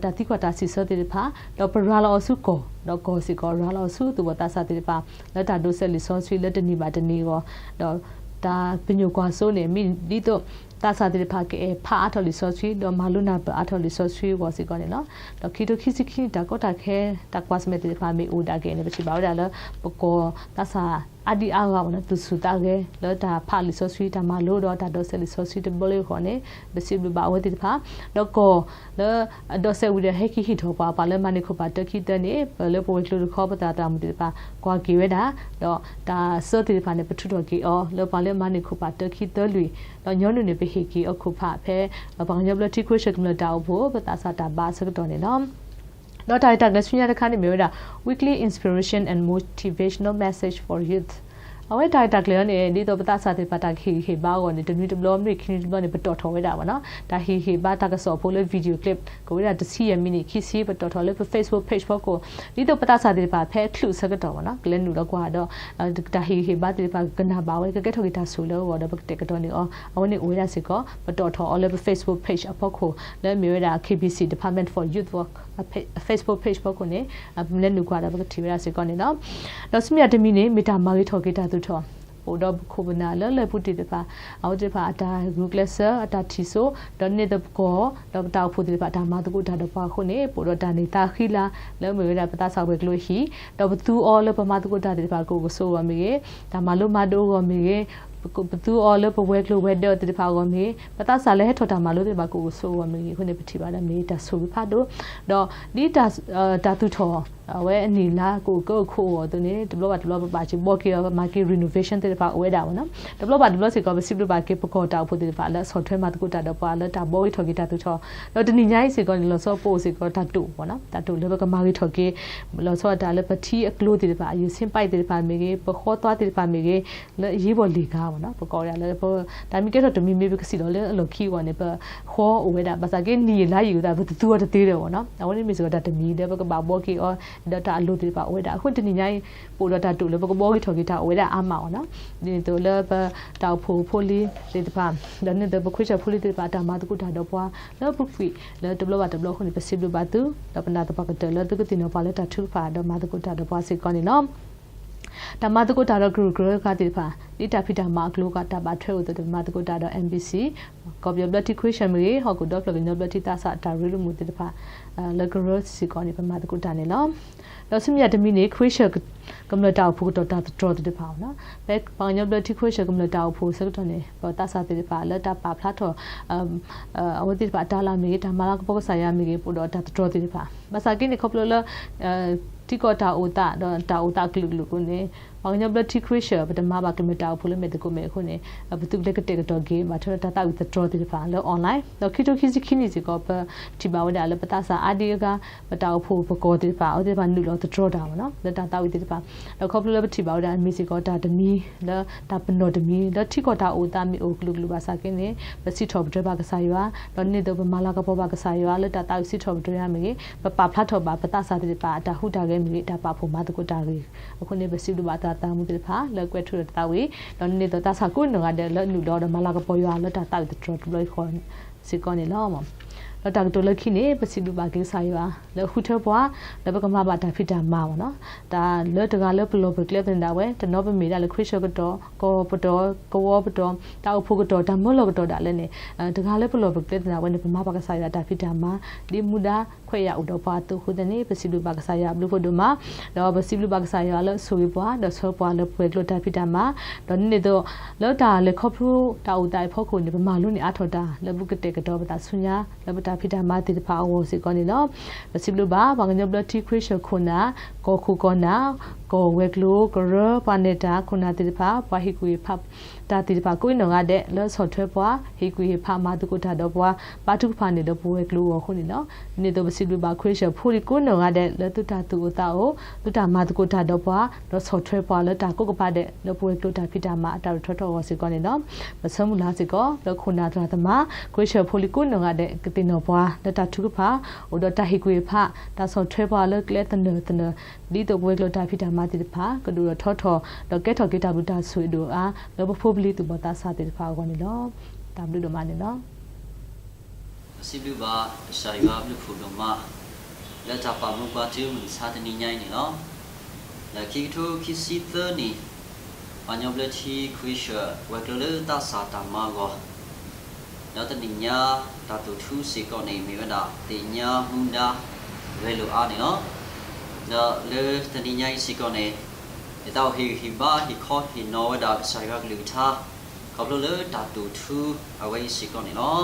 တၢ်သံကွၢ်တၢ်စံးဆၢသ့ၣ်တဖၣ်, ဒီးပရၤလီၤအီၤဆူကီၢ်, ဒီးကီၢ်စ့ၢ်ကီးရၤလီၤအီၤဆူသူၣ်ဘီၣ်သးစၢ်သ့ၣ်တဖၣ် လၢတၢ်ဒိးစဲးလံာ်စီဆှံလၢတနံၣ်ဘၣ်တနံၣ်အဂီၢ်, ဒီးတၢ်ပညိၣ်ကွၢ်စိန့ၣ် မ့ၢ်ဒ်သိး သးစၢ်သ့ၣ်တဖၣ်ကအဲၣ်ဖးအါထီၣ်လံာ်စီဆှံ ဒီးမၤလိနၢ်ပၢၢ်အါထီၣ်လံာ်စီဆှံအဂီၢ်စ့ၢ်ကီးန့ၣ်လီၤ. ဒီးခံကထိခံဆံခံနံၣ် တၢ်ကီတၢ်ခဲ တၢ်ကွၢ်ဆၢၣ်မဲာ်သ့ၣ်တဖၣ်မ့ၢ်အိၣ်ဒၣ်က့ၤန့ၣ် ပထံၣ်ဘၣ်ဝဲဒၣ်လၢ ပကီၢ်သးစၢ်အါဒံအါဂၤမ့ၢ်နီၤ သူၣ်ဆူၣ်သးဂဲၤ လၢတၢ်ဖးလံာ်စီဆှံ တၢ်မၤလိဒီးတၢ်ဒိးစဲးလံာ်စီဆှံတဘျီလၢအဂီၢ်န့ၣ် ပစံးဘျုးဘၣ်အဝဲသ့ၣ်တဖၣ်, ဒီးကီၢ်လၢအဒိးစဲးဝံၤဒီးဟဲက့ၤဟ့ၣ်ထီၣ်ပှၤ ပှၤလၢမၤန့ၢ်ခိၣ်ပၢ်တၢခံသၢန့ၣ် ပလၢပဝဲၤကျိၤတခီ ပသရၣ်သရၣ်မုၣ်သ့ၣ်တဖၣ် ကွၢ်က့ၤဝဲဒၣ်, ဒီးတၢ်ဆၢသ့ၣ်တဖၣ်န့ၣ် ပထုးထီၣ်က့ၤအီၤ လၢပှၤလၢမၤန့ၢ်ခိၣ်ပၢ်တၢခံသၢလွံၢ်, ဒီးညီနုၢ်န့ၣ် ပဟ့ၣ်က့ၤအီၤခိၣ်ဖးဖဲ ပှၤကညီဘျၢထံခဝ့ၡၢၣ်ကမျၢၢ်တၢ်အိၣ်ဖှိၣ် ပသးစၢ်တၢ်ဘါအဆၢကတီၢ်န့ၣ်လီၤ. ဒီးတၢ်ရဲၣ်တၢ်ကျဲၤဆူညါတခါန့ၣ်မ့ၢ်ဝဲဒၣ် weekly inspiration and motivational message for youth အဝဲတၢ်ရဲၣ်တၢ်ကျဲၤအံၤန့ၣ် ဒ်သိးပသးစၢ်သ့ၣ်တဖၣ်တၢ်ကဟ့ၣ်ဂံၢ်ဟ့ၣ်ဘါအဂီၢ်န့ၣ် တနွံတဘျီ မ့ၢ်ခံနွံတဘျီန့ၣ် ပတီၣ်ထီၣ်ဝဲဒၣ်မ့ၢ်နီၤ. တၢ်ဟ့ၣ်ဂံၢ်ဟ့ၣ်ဘါတၢ်ကစီၣ်ဖိလၢ video clip ကဝဲဒၣ်တဆံယဲၢ်မံးနံးခံဆံ ပတီၣ်ထီၣ်လၢပ Facebook page ဖီခိၣ်, ဒ်သိးပသးစၢ်သ့ၣ်တဖၣ်ဖဲချုးဆၢကတီၢ်မ့ၢ်နီၤ ကလဲၤနုာ်လီၤကွၢ်ဒီး တၢ်ဟ့ၣ်ဂံၢ်ဟ့ၣ်ဘါသ့ၣ်တဖၣ် ကကနၣ်ဘၣ်ဝဲ ကကဲထီၣ်က့ၤတၢ်ဆိၣ်လၢအဂီၢ်ဒီး ပကတဲာ်ကတီၤန့ၢ်အီၤ အဝဲန့ၣ်အိၣ်ဝဲဒၣ်စ့ၢ်ကီး ပတီၣ်ထီၣ်အီၤလၢပ Facebook page အဖီခိၣ် လၢအမ့ၢ်ဝဲဒၣ် KBC Department for Youth Work Facebook page ဖီခိၣ်န့ၣ် လဲၤနုာ်ကွၢ်ဒီး ပကထံၣ်ဝဲဒၣ်စ့ၢ်ကီးန့ၣ်လီၤ. ဒီးဆူမဲာ်ညါတမံၤန့ၣ် မ့ၢ်တၢ်မၤဂ့ၤထီၣ်က့ၤတၢ်သူၣ်ထီၣ် ပအိၣ်ဒီးပခိၣ်ပနၢ်လၢလၢၢ်ပူၤသ့ၣ်တဖၣ် အဝဲသ့ၣ်တဖၣ်အတၢ်ဂုာ်ကျဲးစၢး အတၢ်ထံၣ်စိ ဒီးန့ၢ်သပှၢ် ဒီးပတၢ်အိၣ်ဖှိၣ်သ့ၣ်တဖၣ် တၢ်မၤသကိးတၢ်ဒီးပှၤအဃိန့ၣ် ပအိၣ်ဒီးတၢ်န့ၢ်သါဃံလၤ လၢအမ့ၢ်ဝဲဒၣ်ပသးစၢ်ဝဲၤကျိၤအဟံၣ် ဒီးပသူအီၤလၢပမၤသကိးတၢ်သ့ၣ်တဖၣ် ကအိၣ်ကဆိးအဂီၢ်မ့ၢ်ဂ့ၤ, တၢ်မၤလိမၤဒိးအဂီၢ်မ့ၢ်ဂ့ၤ, ပသူအီၤလၢပဝဲၤကျိၤဝဲၤဒၢးသ့ၣ်တဖၣ်အဂီၢ်မ့ၢ်ဂ့ၤ, ပသးစၢ်လၢဟဲထီၣ်တၢ်မၤလိသ့ၣ်တဖၣ် ကအိၣ်ကဆိးအဂီၢ်မ့ၢ်ဂ့ၤအဃိန့ၣ် ပထံၣ်ဘၣ်ဒၣ်မ့ၢ်တၢ်ဆိၣ်ဂ့ၤဖးဒိၣ်, ဒီးဒ်တၢ်သူၣ်ထီၣ် အဝဲအနံၣ်အလါကအိၣ်ကၢအိၣ်ခိးအဂီၢ်အသိးန့ၣ် တဘျီဘၣ်တဘျီပဘၣ်စံးဘှီက့ၤအီၤ ပမၤက့ၤ renovation သ့ၣ်တဖၣ်အိၣ်ဝဲဒၣ်မ့ၢ်နီၤ. တဘျီဘၣ်တဘျီစ့ၢ်ကီး ပစံးဘျုးဘၣ်က့ၤ ပကီၢ်တၢ်အိၣ်ဖှိၣ်သ့ၣ်တဖၣ်လၢအဆီၣ်ထွဲမၤသကိးတၢ်ဒီးပှၤလၢတၢ်ဘှီဂ့ၤထီၣ်က့ၤတၢ်သူၣ်ထီၣ်, ဒီးတနံၤညါအံၤစ့ၢ်ကီးန့ၣ် လီၤဆီပအိၣ်စ့ၢ်ကီးတၢ်တိာ်မ့ၢ်နီၤ တၢ်တိာ်လၢပကမၤဂ့ၤထီၣ်က့ၤ လီၤဆီအတၢ်လၢပထံအကျိသ့ၣ်တဖၣ် အယုၢ်ဆ့ပာ်သ့ၣ်တဖၣ်မ့ၢ်ဂ့ၤ ပဃီသွါသ့ၣ်တဖၣ်မ့ၢ်ဂ့ၤ လၢအရေးပေါ်လှုပ်ခန်း မ့ၢ်နီၤ ပကိးဝဲဒၣ်လၢ တၢ်မ့ၢ်ကဲထီၣ်တမံၤမ့ၢ်ပကစံးလီၤလၢအလီၢ်ခံအဂီၢ်န့ၣ် ပဃီအိၣ်ဝဲဒၣ် ဘၣ်ဆၣ်က့နံၣ်အလါယံာ်အသး ပတသူအီၤတသ့ဒီးမ့ၢ်နီၤ အဝဲန့ၣ်မ့ၢ်စ့ၢ်ကီးတၢ်တမံၤလၢပကဘၣ်ဘှီက့ၤအီၤ ဒီးတၢ်အလိၣ်သ့ၣ်တဖၣ်အိၣ်ဝဲဒၣ် အဃိတနံၤညါအံၤ ပအိၣ်ဒီးတၢ်တိာ်လၢပကဘှီဂ့ၤထီၣ်က့ၤတၢ်အိၣ်ဝဲဒၣ်အါမးမ့ၢ်နီၤ. ဒ်သိးလၢပတၢ်အိၣ်ဖှိၣ်ဖိလံၤသ့ၣ်တဖၣ် ဒီးန့ၣ်သိးပခွ့ဆၢၣ်ဖိလံၤသ့ၣ်တဖၣ် တၢ်မၤသကိးတၢ်ဒီးပှၤလၢပူၤကွံာ်လၢတဘျီဘၣ်တဘျီအဃိန့ၣ် ပစံးဘျုးဘၣ်သု ဒီးပနာ်သပှၢ်ကတၢၢ်လၢသုကသ့ၣ်နီၣ်ပှၤလၢတၢ်ထုကဖၣ်ဒီးမၤသကိးတၢ်ဒီးပှၤစ့ၢ်ကီးန့ၣ်လီၤ. တၢ်မၤသကိးတၢ်ဒီးကရူၢ်ကရၢဂၤသ့ၣ်တဖၣ် ဒ်တၢ်ဖံးတၢ်မၤအကျိၤအကျါ တၢ်ဘၣ်ထွဲအိၣ်အသိး ပမၤသကိးတၢ်ဒီး MBC ကီၢ်ပယီၤဘျၢထံခွ့ဆၢၣ်မ့ၢ်ဂ့ၤ ဟီၣ်ခိၣ်ဒီဖျၢၣ်ကညီဘျၢထံသးစၢ်တၢ်ရ့လိာ်မုာ်သ့ၣ်တဖၣ် လၢကရၢစ့ၢ်ကီးန့ၣ် ပမၤသကိးတၢ်န့ၣ်လီၤ. ဒီးဆူမဲာ်ညါတမံၤန့ၣ် ခွ့ဆၢၣ်ကမျၢၢ်တၢ်အိၣ်ဖှိၣ်ကတီၢ်တၢ်သတြီၤသ့ၣ်တဖၣ် ဖဲပှၤကညီဘျၢထံခွ့ဆၢၣ်ကမျၢၢ်တၢ်အိၣ်ဖှိၣ်ဆၢကတီၢ်န့ၣ် ပသးစၢ်သ့ၣ်တဖၣ်လၢတၢ်ပာ်ဖျါထီၣ် အဝဲသ့ၣ်တဖၣ်အတၢ်လၤမ့ၢ်ဂ့ၤ တၢ်မၤလၤကပီၤကစၢ်ယွၤမ့ၢ်ဂ့ၤ ပအိၣ်ဒီးတၢ်သတြီၤသ့ၣ်တဖၣ် ဘၣ်ဆၣ်က့န့ၣ် ခီဖျိလၢ ထံကီၢ်တၢ်အိၣ်သးဒီးတၢ်အိၣ်သးအကလုာ်ကလုာ်အဃိန့ၣ် ပှၤကညီဘျၢထံခွ့ဆၢၣ် ပတမၤဘၣ်ကမျၢၢ်တၢ်အိၣ်ဖှိၣ်လၢမဲာ်သကိးမဲာ်အဃိန့ၣ် ပသုးကလၢကတဲာ်ကတီၤက့ၤ ဘၣ်ထွဲဒီးတၢ်သးဝံၣ်သတြီၤသ့ၣ်တဖၣ်လၢ online ဒီးခံကထိခံဆံခံနံၣ်စ့ၢ်ကီး ပထံၣ်ဘၣ်ဝဲဒၣ်လၢပသးစၢ်အါဒံအါဂၤ ပတၢ်အိၣ်ဖှိၣ်ပကီၢ်သ့ၣ်တဖၣ် အဝဲသ့ၣ်တဖၣ်နုာ်လီၤသတြီၤတၢ်မ့ၢ်နီၤ လၢတၢ်သးဝံၣ်သ့ၣ်တဖၣ် ဒီးခီဖျိလၢပထံၣ်ဘၣ်ဝဲဒၣ်မ့ၢ်စ့ၢ်ကီးတၢ်တမံၤ လၢတၢ်ပနီၣ်တမံၤ လၢထံကီၢ်တၢ်အိၣ်သးမ့ၢ်အိၣ်ကလုာ်ကလုာ်ဘၣ်ဆၣ်က့န့ၣ် ပစံးထီၣ်ပတြၢၤဘၣ်ကစၢ်ယွၤ ဒီးန့ၣ်သိးပမၤလၤကပီၤဘၣ်ကစၢ်ယွၤ လၢတၢ်သးဝံၣ်စံးထီၣ်ပတြၢၤယွၤမ့ၢ်ဂ့ၤ ပပာ်ဖျါထီၣ်ဘၣ်ပသးစၢ်သ့ၣ်တဖၣ် အတၢ်ဟူးတၢ်ဂဲၤမ့ၢ်ဂ့ၤ တၢ်ပာ်ဖှိၣ်မၤသကိးတၢ်ဂ့ၤ အဃိန့ၣ် ပစံးဘျုးဘၣ်သးသမူသ့ၣ်တဖၣ် လၢကွဲးထူဒီးသးဝံၣ် ဒီးန့ၣ်သိးသးစၢ်ကိးနီၢ်ဂၤဒဲး လၢအနုာ်လီၤဒီးမၤလၤကပီၤယွၤလၢတၢ်သးဝံၣ်သတြီၤတဘျီအံၤဃီစ့ၢ်ကီးန့ၣ်လီၤ. ဒီးတၢ်ကတိၤလၢခံန့ၣ် ပစံးဘျုးဘၣ်က့ၤကစၢ်ယွၤ လၢဃုထၢပှၤ လၢပကမၤဘၣ်တၢ်ဖံးတၢ်မၤမ့ၢ်နီၤ တၢ်လၢတဂၤလၢပလီၢ်ပကျဲသနၢၣ်ဒၣ်ဝဲ တနီၤပမ့ၢ်ဒၣ်လၢခွ့ဆၢၣ်ကတီၢ် ကီၢ်ပတီၢ် ကဝီၤပတီၢ် တၢ်အိၣ်ဖှိၣ်ကတီၢ် တၢ်မၢလီၢ်ကတီၢ်ဒၣ်လဲာ်န့ၣ် တဂၤလၢပလီၢ်ပကျဲသနၢၣ်ဝဲန့ၣ် ပမၤဘၣ်ကစၢ်ယွၤတၢ်ဖံးတၢ်မၤ ဒ်မူဒါခွဲးယာ်အိၣ်ဒီးပှၤအသိးအဃိသတးန့ၣ် ပစံးဘျုးဘၣ်ကစၢ်ယွၤအဘျုးဖးဒိၣ်မး ဒီးပစံးဘျုးဘၣ်ကစၢ်ယွၤလၢအဆိၣ်ဂ့ၤပှၤ ဒီးဆှၢပှၤလၢပဝဲၤကျိၤတၢ်ဖံးတၢ်မၤ ဒီးန့ၣ်သိး လၢတၢ်လဲၤခီဖျိတၢ်အိၣ်သးအံၤအဖီခိၣ်န့ၣ် ပမၤလိန့ၢ်အါထီၣ်တၢ် လၢပကတဲာ်ကတီၤပသးဆူညါ လၢပတၢ်ဖံးတၢ်မၤသ့ၣ်တဖၣ်အဂီၢ်စ့ၢ်ကီးန့ၣ်လီၤ. ပစံးဘျုးဘၣ် ပှၤကညီဘျၢထံခွ့ဆၢၣ်ခိၣ်နၢ် ကီၢ်ခိၣ်ကီၢ်နၢ် ကီၢ်ဝဲၤကျိၤကရၢ ပှၤနဲၣ်တၢ်ခိၣ်နၢ်သ့ၣ်တဖၣ် ပှၤဟ့ၣ်ကူၣ်ဟ့ၣ်ဖး တၢ်သ့ၣ်တဖၣ်ကိးနီၢ်ဂၤဒဲး လၢဆီၣ်ထွဲပှၤ ဟ့ၣ်ကူၣ်ဟ့ၣ်ဖးမၤသကိးတၢ်ဒီးပှၤ ပာ်ထုကဖၣ်န့ၢ်ဒီးပဝဲၤကျိၤအဂီၢ်အဃိန့ၣ်လီၤ. ဒ်န့ၣ်အသိးပစံးဘျုးဘၣ်ခွ့ဆၢၣ်ဖိလံၤကိးနီၢ်ဂၤဒဲး လၢသုတၢ်သူၣ်အိၣ်သးအိၣ် သုတၢ်မၤသကိးတၢ်ဒီးပှၤ ဒီးဆီၣ်ထွဲပှၤလၢတၢ်ကိးကပၤဒဲး လၢပဝဲၤကျိၤတၢ်ဖံးတၢ်မၤအတၢ်ရဲၣ်တၢ်ကျဲၤအဂီၢ်စ့ၢ်ကီးန့ၣ်လီၤ. ပဆၢမုၢ်လၢ်စ့ၢ်ကီး လၢခိၣ်နၢ်သရၣ်သမါ ခွ့ဆၢၣ်ဖိလံၤကိးနီၢ်ဂၤဒဲး ကသ့ၣ်နီၣ်ပှၤ လၢတၢ်ထုကဖၣ် အိၣ်ဒီးတၢ်ဟ့ၣ်ကူၣ်ဟ့ၣ်ဖး တၢ်ဆီၣ်ထွဲပှၤလၢကျဲသနၢၣ်သနၢၣ် ဒ်သိးပဝဲၤကျိၤတၢ်ဖံးတၢ်မၤသ့ၣ်တဖၣ် ကဒိၣ်ထီၣ်ထီထီၣ် ဒီးကဲထီၣ်က့ၤတၢ်ဘျုးတၢ်ဆိၣ်ဂ့ၤဒိၣ်အါ လၢပဖိပလံၤသူၣ်ဘီၣ်သးစၢ်သ့ၣ်တဖၣ်အဂီၢ်န့ၣ်လီၤ. တၢ်ဘျုးဒိၣ်မးန့ၣ်လီၤ. ပစံးဘျုးဘၣ်ကစၢ်ယွၤအဘျုးဖးဒိၣ်မး လၢတၢ်ပာ်မူပှၤတုၤမုၢ်မဆါတနံၤညါအံၤန့ၣ်လီၤ. လၢခံကထိခံဆံသၢနံၣ် ပှၤကညီဘျၢထံခွ့ဆၢၣ် ဝဲၤကျိၤလၢသးစၢ်တၢ်မၤအဂီၢ် ဒီးတနံၤညါတၢ်သူၣ်ထူစ့ၢ်ကီးန့ၣ် မ့ၢ်ဝဲဒၣ်သ့ၣ်ညါမူဒါ ဂဲၤလိာ်အါန့ၣ်လီၤ. ဒီးလၢတနံၤညါအံၤစ့ၢ်ကီးန့ၣ် ယသးအိၣ်ဟ့ၣ်ဂံၢ်ဟ့ၣ်ဘါဟ့ၣ်ခီဟ့ၣ်နီၤဝဲဒၣ်ကစၢ်ယွၤကလုၢ်ကထါ ခီဖျိလၢတၢ်သူၣ်ထူအဝဲအံၤစ့ၢ်ကီးန့ၣ်လီၤ.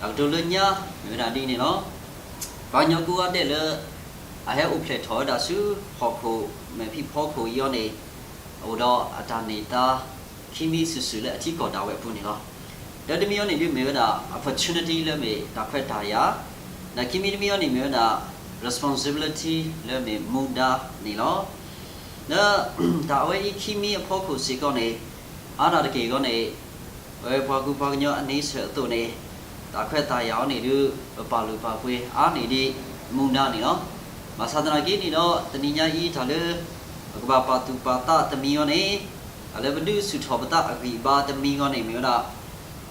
တၢ်ကတိၤလၢညါ မ့ၢ်ဝဲဒၣ်ဒ်န့ၣ်လီၤ. ပှၤကညီကိးဂၤဒဲးလၢ အဟဲအိၣ်ဖျဲၣ်ထီၣ်ဝဲဒၣ်ဆူဟီၣ်ခိၣ်မဲာ်ဖံးဖီခိၣ်အံၤအီၤန့ၣ် အိၣ်ဒီးအတၢ်န့ၢ်သါ ခံမံၤစုာ်စုာ်လၢအထံကီၢ်ဒၣ်ဝဲအပူၤန့ၣ်လီၤ. တၢ်တမံၤအံၤန့ၣ်ဒုးမ့ၢ်ဝဲဒၣ် opportunity လၢမ့ၢ်တၢ်ခွဲးတၢ်ယာ်, ဒီးခံမံၤတမံၤအံၤန့ၣ်မ့ၢ်ဝဲဒၣ် responsibility လၢမ့ၢ်မူဒါန့ၣ်လီၤ. လၢတၢ်အဝဲအံၤခံမံၤအဖီခိၣ်စ့ၢ်ကီးန့ၣ်, အါဒၣ်တက့ၢ်အဂီၢ်န့ၣ်, ပဝဲပှၤကူပှၤကညီအန့ဆၢၣ်အသိးန့ၣ်, တၢ်ခွဲးတၢ်ယာ်အီၤန့ၣ်ဒုး ပပာ်လုၢ်ပာ်ပှ့ၤအါန့ၢ်ဒံးမူဒါန့ၣ်လီၤ. ဘၣ်ဆၣ်သနာ်က့န့ၣ်ဒီး တနံၤညါအံၤတၢ်လၢ ပကဘၣ်ပာ်သူၣ်ပာ်သးတမံၤအဂီၢ်န့ၣ်, တၢ်လၢပဒုးဆူၣ်ထီၣ်ပသးအဂံၢ်အဘါတမံၤအဂီၢ်န့ၣ် မ့ၢ်ဝဲဒၣ်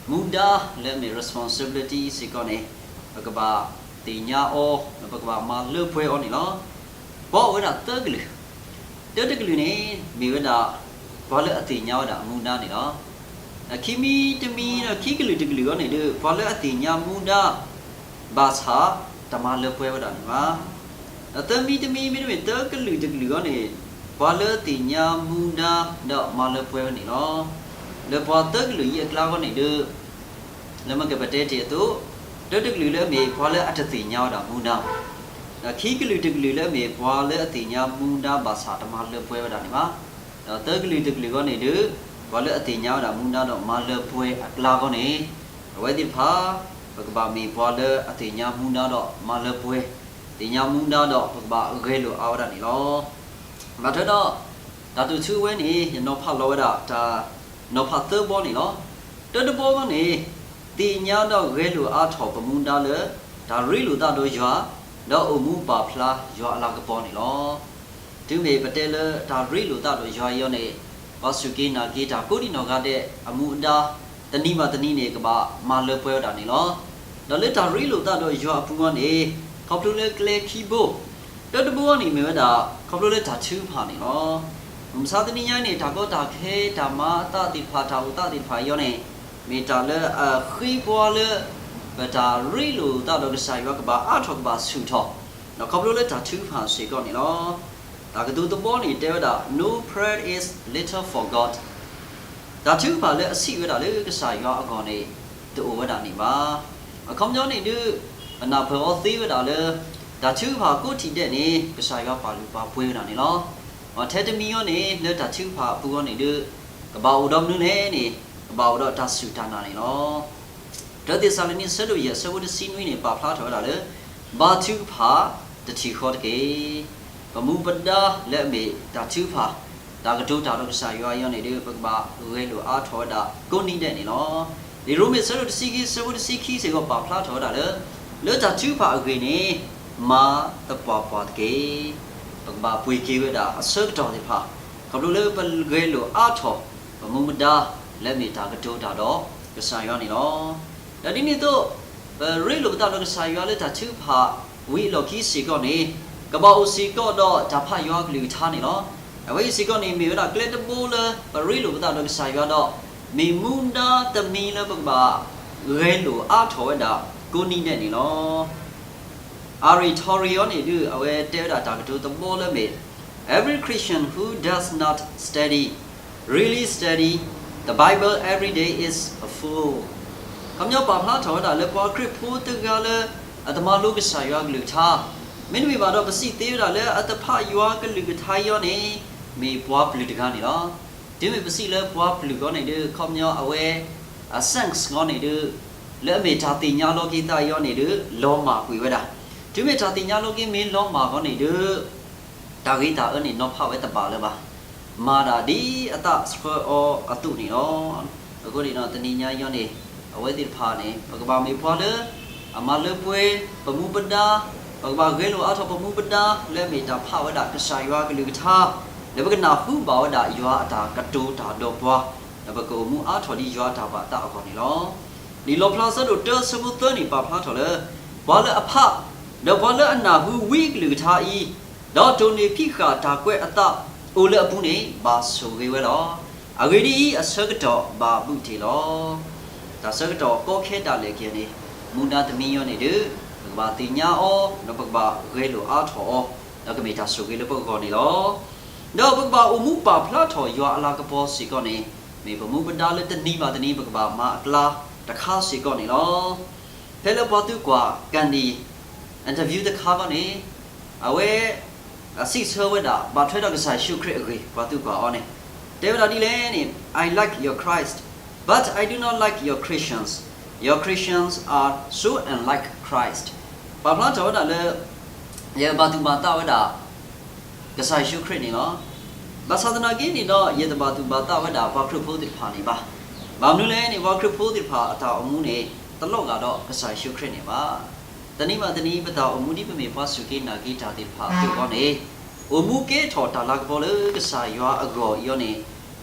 မူဒါလၢအမ့ၢ် responsibility စ့ၢ်ကီးန့ၣ်, ပကဘၣ်သ့ၣ်ညါအီၤ, ဒီးပကဘၣ်မၤလၢပှဲၤအီၤန့ၣ်လီၤ. ပှၤအိၣ်ဝဲဒၣ်သၢကလုာ်, တၢတကလုာ်န့ၣ် မ့ၢ်ဝဲဒၣ် ပှၤလၢအသ့ၣ်ညါဝဲဒၣ်မူဒါန့ၣ်လီၤ. ခံမံၤတမံၤဒီးခံကလုာ်တကလုာ်အဂီၢ်န့ၣ်ဒုး ပှၤလၢအသ့ၣ်ညါမူဒါ ဘၣ်ဆၣ်တမၤလၢပှဲၤဝဲဒၣ်န့ၣ်ဘၣ်. ဒီးသၢမံၤတမံၤ မ့တမ့ၢ်သၢကလုာ်တကလုာ်အဂီၢ်န့ၣ်, ပှၤလၢအသ့ၣ်ညါမူဒါဒီးမၤလၢပှဲၤဝဲန့ၣ်လီၤ. လၢပှၤသၢကလုာ်အံၤအကျါအဂီၢ်န့ၣ်ဒုး လၢမ့ၢ်ကပတဲတ့ၢ်အသိး, တၢတကလုာ်လၢအမ့ၢ်ပှၤလၢအတသ့ၣ်ညါဝဲဒၣ်မူဒါ, ဒီးခံကလုာ်တကလုာ်လၢအမ့ၢ်ပှၤလၢအသ့ၣ်ညါမူဒါဘၣ်ဆၣ်တမၤလၢပှဲၤဝဲဒၣ်န့ၣ်ဘၣ်. ဒီးသၢကလုာ်တကလုာ်အဂီၢ်န့ၣ်ဒုး ပှၤလၢအသ့ၣ်ညါဝဲဒၣ်မူဒါဒီးမၤလၢပှဲၤအကျါအဂီၢ်န့ၣ်, အဝဲသ့ၣ်တဖၣ် ပကဘၣ်မ့ၢ်ပှၤလၢအသ့ၣ်ညါမူဒါဒီးမၤလၢပှဲၤ, သ့ၣ်ညါမူဒါဒီးပကဘၣ်ဂဲၤလိာ်အါဝဲဒၣ်န့ၣ်လီၤ. ဘၣ်ထွဲဒီး တၢ်တိာ်ထူအဝဲန့ၣ် ယနီၤဖးလီၤဝဲဒၣ်တၢ်နီၤဖးသၢဘီန့ၣ်လီၤ. တၢတဘီအဂီၢ်န့ၣ်, သ့ၣ်ညါဒီးဂဲၤလိာ်အါထီၣ်ပမူဒါလၢ တၢ်ရ့လိာ်သးဒီးယွၤ, ဒီးအိၣ်မူပာ်ဖျါယွၤအလၤကပီၤန့ၣ်လီၤ. တုၤမ့ၢ်ပတဲလၢတၢ်ရ့လိာ်သးဒီးယွၤအံၤအဂီၢ်န့ၣ်, ပှၤစူၢ်က့ၤနာ်က့ၤတၢ်ကိးဒံနီၢ်ဂၤဒဲးအမူအဒါ တနံၤဘၣ်တနံၤန့ၣ် ကဘၣ်မၤလၢပှဲၤဝဲဒၣ်န့ၣ်လီၤ. ဒီးလၢတၢ်ရ့လိာ်သးဒီးယွၤအပူၤအဂီၢ်န့ၣ်, ခီဖျိလၢကျဲခံဘိ, တၢတဘိအဂီၢ်န့ၣ်မ့ၢ်ဝဲဒၣ် ခီဖျိလၢတၢ်ထုကဖၣ်န့ၣ်လီၤ. မုၢ်မဆါတနံၤညါအံၤန့ၣ် တၢ်ကီတၢ်ခဲ တၢ်မၤအသးသ့ၣ်တဖၣ် တၢ်အိၣ်သးသ့ၣ်တဖၣ်အံၤအဂီၢ်န့ၣ်, မ့ၢ်တၢ်လၢအဃ့ပှၤလၢ ပတၢ်ရ့လိာ်သးဒီးကစၢ်ယွၤကဘၣ်အါထီၣ်ကဘၣ်ဆူၣ်ထီၣ်, ဒီးခီဖျိလၢတၢ်ထုကဖၣ်စ့ၢ်ကီးန့ၣ်လီၤ. တၢ်ကတိၤတဘီန့ၣ်တဲဝဲဒၣ် No prayer is little for God. တၢ်ထုကဖၣ်လၢအဆံးဝဲဒၣ်လၢကစၢ်ယွၤအဂီၢ်န့ၣ် တအိၣ်ဝဲဒၣ်န့ၣ်ဘၣ်. အခီပညီန့ၣ်ဒုး ပနၢ်ပၢၢ်အီၤသ့ဝဲဒၣ်လၢ တၢ်ထုကဖၣ်ကိးထံၣ်ဒဲးန့ၣ် ကစၢ်ယွၤပာ်လုၢ်ပာ်ပှ့ၤဝဲဒၣ်န့ၣ်လီၤ. ထဲတမံၤအံၤန့ၣ် လၢတၢ်ထုကဖၣ်အပူၤအဂီၢ်န့ၣ်ဒုး ကဘၣ်အိၣ်ဒီးမနုၤလဲၣ်န့ၣ်, ကဘၣ်အိၣ်ဒီးတၢ်စူၢ်တၢ်နာ်န့ၣ်လီၤ. တၢသ့းစၤလနံ အဆၢဒိၣ်ယဲၢ် အဆၢဖိတဆံနွံန့ၣ် ပာ်ဖျါထီၣ်ဝဲဒၣ်လၢ ဘါထုကဖၣ်တထံၣ်ဃီတက့ၢ်. ပမူပဒါလၢအမ့ၢ်တၢ်ထုကဖၣ်, တၢ်ကတိၤတၢ်ဒီးကစၢ်ယွၤအံၤအဂီၢ်န့ၣ်ဒုး ပကဘၣ်ဂဲၤလိာ်အါထီၣ်ဝဲဒၣ်ကိးနံၤဒဲးန့ၣ်လီၤ. လံာ်ရိမ့ၤ အဆၢဒိၣ်တဆံခံ အဆၢဖိတဆံခံစ့ၢ်ကီး ပာ်ဖျါထီၣ်ဝဲဒၣ်လၢ လၢတၢ်ထုကဖၣ်အဂ့ၢ်န့ၣ် မၤသပှၢ်ပှၢ်တက့ၢ်. ပကဘၣ်ပှ့ၤက့ၤဝဲဒၣ်အဆၢကတီၢ်သ့ၣ်တဖၣ်, ခီဖျိလၢပဂဲၤလိာ်အါထီၣ် ပမူပဒါ လၢအမ့ၢ်တၢ်ကတိၤတၢ်ဒီးကစၢ်ယွၤန့ၣ်လီၤ. ဒီးဒ်န့ၣ်အသိး, ပရ့လိာ်ပသးဒီးကစၢ်ယွၤလၢတၢ်ထုကဖၣ်ဝံၤအလီၢ်ခံစ့ၢ်ကီးန့ၣ်, ကဘၣ်အိၣ်စ့ၢ်ကီးဒီးတၢ်ဖးယွၤအကလုၢ်ကထါန့ၣ်လီၤ. အဝဲအံၤစ့ၢ်ကီးန့ၣ် မ့ၢ်ဝဲဒၣ်ကျဲတဘိလၢပရ့လိာ်ပသးဒီးကစၢ်ယွၤဒီး, မ့ၢ်မူဒါတမံၤလၢပကဘၣ်ဂဲၤလိာ်အါထီၣ်ဝဲဒၣ်ကိးနံၤဒဲးန့ၣ်လီၤ. အရ့ထီရ့အီၤန့ၣ်ဒုး အဝဲတဲဝဲဒၣ်တၢ်ကတိၤတဘီလၢမ့ၢ်, Every Christian who does not study, really study, the Bible every day is a fool. ခီပညီပာ်ဖျါထီၣ်ဝဲဒၣ်လၢပှၤခရံာ်ဖိတဂၤလၢ အတမၤလိကစၢ်ယွၤကလုၢ်ကထါ, မ့တမ့ၢ်ဘၣ်ဒီး ပစံးသ့ဝဲဒၣ်လၢအတဖးယွၤကလုၢ်ကထါအံၤအဂီၢ်န့ၣ်, မ့ၢ်ပှၤပျုၢ်တဂၤန့ၣ်လီၤ. တုၤမ့ၢ်ပစံးလၢပှၤပျုၢ်အဂီၢ်န့ၣ်ဒုး ခီပညီအဝဲ အ sense အဂီၢ်န့ၣ်ဒုး လၢအမ့ၢ်တၢ်သ့ၣ်ညါလီၤက့ၤသးအံၤအဂီၢ်န့ၣ်ဒုး လီၤမၢ်ကွံာ်ဝဲဒၣ်. တုၤမ့ၢ်တၢ်သ့ၣ်ညါလီၤက့ၤမ့ၢ်လီၤမၢ်အဂီၢ်န့ၣ်ဒုး တၢ်ဂ့ၤတၢ်အၢန့ၣ်နီၤဖးဝဲတဘၣ်လၢၤဘၣ်. မၤဒၣ်ဒ်အသးဆှၢအီၤအသိးန့ၣ်လီၤ. အဃိန့ၣ်ဒီးတနံၤညါအံၤန့ၣ်, အဝဲသ့ၣ်တဖၣ်န့ၣ် ပကဘၣ်မ့ၢ်ပှၤလၢ အမၤလၢပှဲၤပမူပဒါ, ပကဘၣ်ဂဲၤလိာ်အါထီၣ်ပမူပဒါ လၢအမ့ၢ်တၢ်ဖးဝဲဒၣ်ကစၢ်ယွၤကလုၢ်ကထါ, လၢပကနၢ်ဟူဘၣ်ဝဲဒၣ်ယွၤအတၢ်ကတိၤတၢ်ဒီးပှၤ, ဒီးပကအိၣ်မူအါထီၣ်ဒ်ယွၤအတၢ်ဘၣ်သးအဂီၢ်န့ၣ်လီၤ. လံာ်လီၣ်ဖျါအဆၢဒိၣ်တၢ အဆၢဖိသၢန့ၣ် ပာ်ဖျါထီၣ်လၢ ပှၤလၢအဖး, ဒီးပှၤလၢအနၢ်ဟူဝံအကလုၢ်ကထါအံၤ, ဒီးတိၢ်နီၣ်ဖံးဃာ်တၢ်ကွဲးအသးအိၣ်လၢအပူၤန့ၣ် ဘၣ်ဆိၣ်ဂ့ၤဝဲလီၤ. အဂ့ၢ်ဒ်အံၤ, အဆၢကတီၢ်ဘၣ်ဘူးတ့ၢ်လီၤ. တၢ်ဆၢကတီၢ်ကီခဲဒၣ်လဲာ်က့ၤန့ၣ်, မူဒါတမံၤအံၤန့ၣ်ဒုး ပကဘၣ်သ့ၣ်ညါအီၤ, ဒီးပကဘၣ်ဂဲၤလိာ်အါထီၣ်အီၤ, ဒီးကမ့ၢ်တၢ်ဆိၣ်ဂ့ၤလၢပဂီၢ်န့ၣ်လီၤ. ဒီးပကဘၣ်အိၣ်မူပာ်ဖျါထီၣ်ယွၤအလၤကပီၤစ့ၢ်ကီးန့ၣ်, မ့ၢ်ပမူပဒါလၢတနံၤဘၣ်တနံၤ ပကဘၣ်မၤအကျါတခါစ့ၢ်ကီးန့ၣ်လီၤ. ဖဲလၢပှၤသုးကွၢ် Gandhi interview တခါအံၤန့ၣ်, အဝဲ အစံးဆၢဝဲဒၣ် ဘၣ်ထွဲဒီးကစၢ်ယ့ၣ်ၡူးခရံာ်အဂ့ၢ် ပှၤသုးကွၢ်အီၤန့ၣ်, တဲဝဲဒၣ်ဒ်လဲၣ်န့ၣ်, I like your Christ, but I do not like your Christians. Your Christians are so unlike Christ. ပာ်ဖျါထီၣ်ဝဲဒၣ်လၢ ယဘၣ်သူၣ်ဘၣ်သးဝဲဒၣ် ကစၢ်ယ့ၣ်ၡူးခရံာ်န့ၣ်လီၤ. ဘၣ်ဆၣ်သနာ်က့န့ၣ်ဒီး ယတဘၣ်သူၣ်ဘၣ်သးဝဲဒၣ်ပှၤခရံာ်ဖိသ့ၣ်တဖၣ်န့ၣ်ဘၣ်. ဘၣ်မနုၤလဲၣ်န့ၣ် ပှၤခရံာ်ဖိသ့ၣ်တဖၣ်အတၢ်အိၣ်မူန့ၣ် တလီၤဂာ်ဒီးကစၢ်ယ့ၣ်ၡူးခရံာ်န့ၣ်ဘၣ်. တနံၤဘၣ်တနံၤ ပတၢ်အိၣ်မူဒ်ပမ့ၢ်ပှၤစူၢ်က့ၤနာ်က့ၤတၢ်သ့ၣ်တဖၣ်အသိးအဂီၢ်န့ၣ် အိၣ်မူကဲထီၣ်တၢ်လၤကပီၤလၢကစၢ်ယွၤအဂီၢ်အံၤအီၤန့ၣ်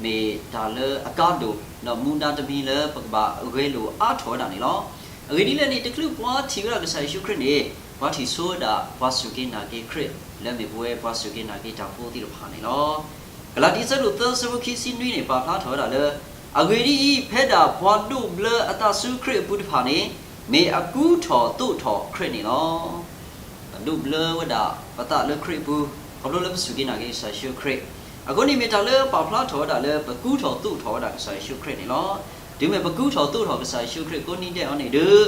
မ့ၢ်တၢ်လၢအကါဒိၣ် ဒီးမူဒါတမံၤလၢပကဘၣ်ဂဲၤလိာ်အါထီၣ်ဝဲဒၣ်န့ၣ်လီၤ. အဂ့ၢ်ဒ်လဲၣ်န့ၣ် တချုးပှၤထံၣ်ဝဲဒၣ်ကစၢ်ယ့ၣ်ၡူးခရံာ်န့ၣ် ပှၤထံၣ်ဆိဝဲဒၣ်ပှၤစူၢ်က့ၤနာ်က့ၤခရံာ် လၢမ့ၢ်ပဝဲပှၤစူၢ်က့ၤနာ်က့ၤတၢ်ဖိသ့ၣ်တဖၣ်န့ၣ်လီၤ. ကလၤတံ အဆၢဒိၣ်သၢ အဆၢဖိခံဆံနွံန့ၣ် ပာ်ဖျါထီၣ်ဝဲဒၣ်လၢ အဂ့ၢ်ဒ်အံၤ, ဖဲဒၣ်ပှၤဒိးဘျၢအသးဆူခရံာ်အပူၤတဖၣ်န့ၣ် မ့ၢ်အကူထီၣ်သိးထီၣ်ခရံာ်န့ၣ်လီၤ. ပဒိးဘျၢဝဲဒၣ်ပသးလၢခရံာ်အပူၤ ခီဖျိလၢပစူၢ်က့ၤနာ်က့ၤကစၢ်ယ့ၣ်ၡူးခရံာ်. အဃိန့ၣ်မ့ၢ်တၢ်လၢပာ်ဖျါထီၣ်ဝဲဒၣ်လၢပကူထီၣ်သိးထီၣ်ဝဲဒၣ်ကစၢ်ယ့ၣ်ၡူးခရံာ်န့ၣ်လီၤ. တုၤမ့ၢ်ပကူထီၣ်သိးထီၣ်ကစၢ်ယ့ၣ်ၡူးခရံာ်ကိးနံၤဒဲးအံၤန့ၣ်ဒီး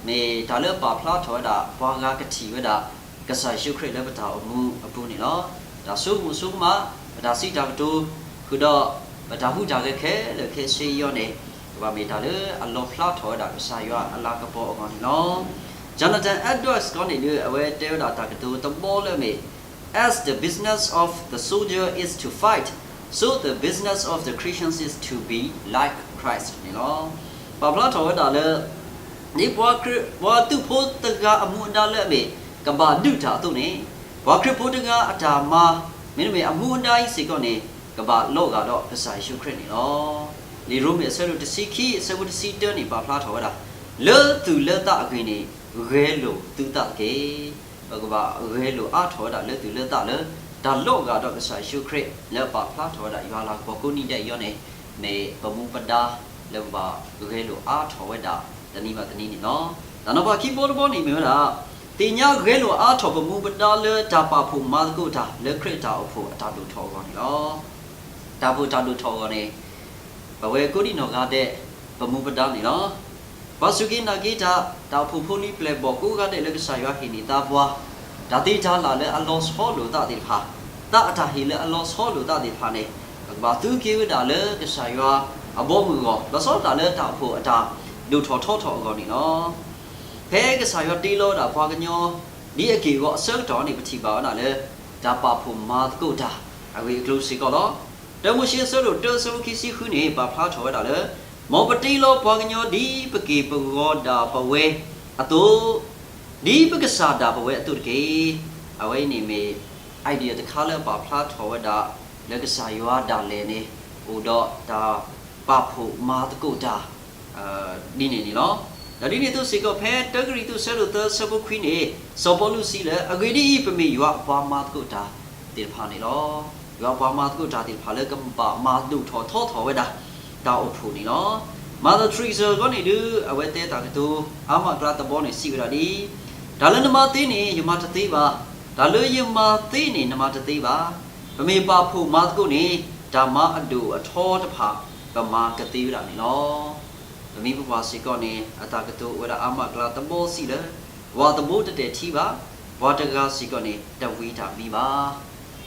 မ့ၢ်တၢ်လၢပာ်ဖျါထီၣ်ဝဲဒၣ် ပှၤဂၤကထံၣ်ဝဲဒၣ် ကစၢ်ယ့ၣ်ၡူးခရံာ်လၢပတၢ်အိၣ်မူအပူၤန့ၣ်လီၤ. တၢ်ဆိကမိၣ်ဆိကမး, ပတၢ်စံးတၢ်ကတိၤ, ဃုာ်ဒီးပတၢ်ဟူးတၢ်ဂဲၤခဲလၢာ်ခဲဆ့အံၤန့ၣ် ကဘၣ်မ့ၢ်တၢ်လၢအလီၣ်ဖျါထီၣ်ဝဲဒၣ်ကစၢ်ယွၤအလၤကပီၤအဂီၢ်န့ၣ်လီၤ. Jonathan Edwards ကီးန့ၣ်ဒီး အဝဲတဲဝဲဒၣ်တၢ်ကတိၤတဘီလၢအမ့ၢ် As the business of the soldier is to fight, so the business of the Christians is to be like Christ န့ၣ်လီၤ. ပာ်ဖျါထီၣ်ဝဲဒၣ်လၢ ဒ်ပှၤခရံာ် ပှၤသုးဖိတဂၤအမူအဒါလၢအမ့ၢ် ကဘၣ်ဒုးတၢ်အသိးန့ၣ်, ပှၤခရံာ်ဖိတဂၤအတၢ်မၤ မ့တမ့ၢ်အမူအဒါအံၤစ့ၢ်ကီးန့ၣ် ကဘၣ်လီၤဂာ်ဒီးကစၢ်ယ့ၣ်ၡူးခရံာ်န့ၣ်လီၤ. လံာ်ရိမ့ၤအဆၢဒိၣ်တဆံခံ အဆၢဖိတဆံတၢန့ၣ် ပာ်ဖျါထီၣ်ဝဲဒၣ်, လၢသူၣ်လၢသးအဂ့ၢ်န့ၣ် ဂဲၤလိာ်သုသးတက့ၢ်. ပကဘၣ်ဂဲၤလိာ်အါထီၣ်ဝဲဒၣ်လၢသူၣ်လၢသးလၢ တၢ်လီၤဂာ်ဒီးကစၢ်ယ့ၣ်ၡူးခရံာ် လၢပာ်ဖျါထီၣ်ဝဲဒၣ်ယွၤလၤကပီၤကိးနံၤဒဲးအံၤန့ၣ် မ့ၢ်ပမူပဒါလၢပဘၣ်ဂဲၤလိာ်အါထီၣ်ဝဲဒၣ်တနံၤဘၣ်တနံၤန့ၣ်လီၤ. တၢ်နီၤဖးခံဘီတဘီန့ၣ်မ့ၢ်ဝဲဒၣ်, သ့ၣ်ညါဂဲၤလိာ်အါထီၣ်ပမူပဒါလၢတၢ်ပာ်ဖှိၣ်မၤသကိးတၢ်လၢခရံာ်တၢ်အိၣ်ဖှိၣ်အတၢ်ဒိၣ်ထီၣ်အဂီၢ်န့ၣ်လီၤ. တၢ်အိၣ်ဖှိၣ်တၢ်ဒိၣ်ထီၣ်အဂီၢ်န့ၣ် ပဝဲကိးဒံၣ်နီၢ်ဂၤဒဲး ပမူပဒါန့ၣ်လီၤ. ပှၤစူၢ်က့ၤနာ်က့ၤတၢ် တၢ်အိၣ်ဖှိၣ်ဖိလံၤပျဲၢ်ဘီၣ်ကိးဂၤဒဲးလၢကစၢ်ယွၤဟ့ၣ်န့ၢ်သးပှၤ, တၢ်သ့တၢ်လၢ်လၢအလီၤဆီလိာ်သးသ့ၣ်တဖၣ်, သးအတၢ်ဟ့ၣ်လၢအလီၤဆီလိာ်သးသ့ၣ်တဖၣ်န့ၣ် ပကဘၣ်သူက့ၤဝဲဒၣ်လၢကစၢ်ယွၤအဘီအမုၢ်အဂီၢ် လီၤဆီဒၣ်တၢ်လၢတၢ်အိၣ်ဖှိၣ်အတၢ်ဒိၣ်ထီၣ်ထီထီၣ်အဂီၢ်န့ၣ်လီၤ. ဖဲကစၢ်ယွၤတ့လီၤဝဲဒၣ်ပှၤကညီ ဒ်အက့ၢ်အဂီၤအဆၢကတီၢ်န့ၣ် ပထံၣ်ဘၣ်ဝဲဒၣ်လၢ တၢ်ပာ်ဖှိၣ်မၤသကိးတၢ် အဂ့ၢ်အကျိၤစ့ၢ်ကီးလီၤ. တၢမိၤၡ့အဆၢဒိၣ်တၢ အဆၢဖိခံဆံဃုန့ၣ် ပာ်ဖျါထီၣ်ဝဲဒၣ်လၢ မ်ပတ့လီၤပှၤကညီဒ်ပက့ၢ်ပဂီၤဒၣ်ပဝဲအသိး, ဒ်ပကစၢ်ဒၣ်ပဝဲအသိးတက့ၢ်. အဝဲအံၤန့ၣ်မ့ၢ် idea တခါလၢပာ်ဖျါထီၣ်ဝဲဒၣ် လၢကစၢ်ယွၤဒၣ်လဲာ်န့ၣ် အိၣ်ဒီးတၢ်ပာ်ဖှိၣ်မၤသကိးတၢ် ဒ်န့ၣ်န့ၣ်လီၤ. ဒီးဒ်န့ၣ်အသိးစ့ၢ်ကီး ဖဲတၢကရံၣ်သူး အဆၢဒိၣ်သၢ အဆၢဖိခွံန့ၣ် စီၤပီလူးစံးလၢ အဂ့ၢ်ဒ်အံၤ, ပမ့ၢ်ယွၤအပှၤမၤသကိးတၢ်သ့ၣ်တဖၣ်န့ၣ်လီၤ. ယွၤအပှၤမၤသကိးတၢ်သ့ၣ်တဖၣ်လၢကဘၣ်မၤဒိၣ်ထီၣ်ထီထီၣ်ဝဲဒၣ် တၢ်အိၣ်ဖှိၣ်န့ၣ်လီၤ. Mother Teresa အဂီၢ်န့ၣ်ဒီး အဝဲတဲတၢ်ကတိၤ အါမးအကျါတဘီန့ၣ် စံးဝဲဒၣ်ဒ်အံၤ, တၢ်လၢနမၤသ့န့ၣ် ယမၤတသ့ဘၣ်. တၢ်လၢယမၤသ့န့ၣ် နမၤတသ့ဘၣ်. ပမ့ၢ်ပာ်ဖှိၣ်မၤသကိးန့ၣ် တၢ်မၤအဒိၣ်အထီတဖၣ် ပမၤကသ့ဝဲဒၣ်န့ၣ်လီၤ. ပမ့ၢ်ပပှၢ်စ့ၢ်ကီးန့ၣ် အတၢ်ကတိၤအိၣ်ဝဲဒၣ်အါမးအကျါတဘီစံးလၢ ပှၤတဘိတတဲာ်ထံဘၣ်, ပှၤတဂၤစ့ၢ်ကီးန့ၣ် တဝံတၢ်မံဘၣ်.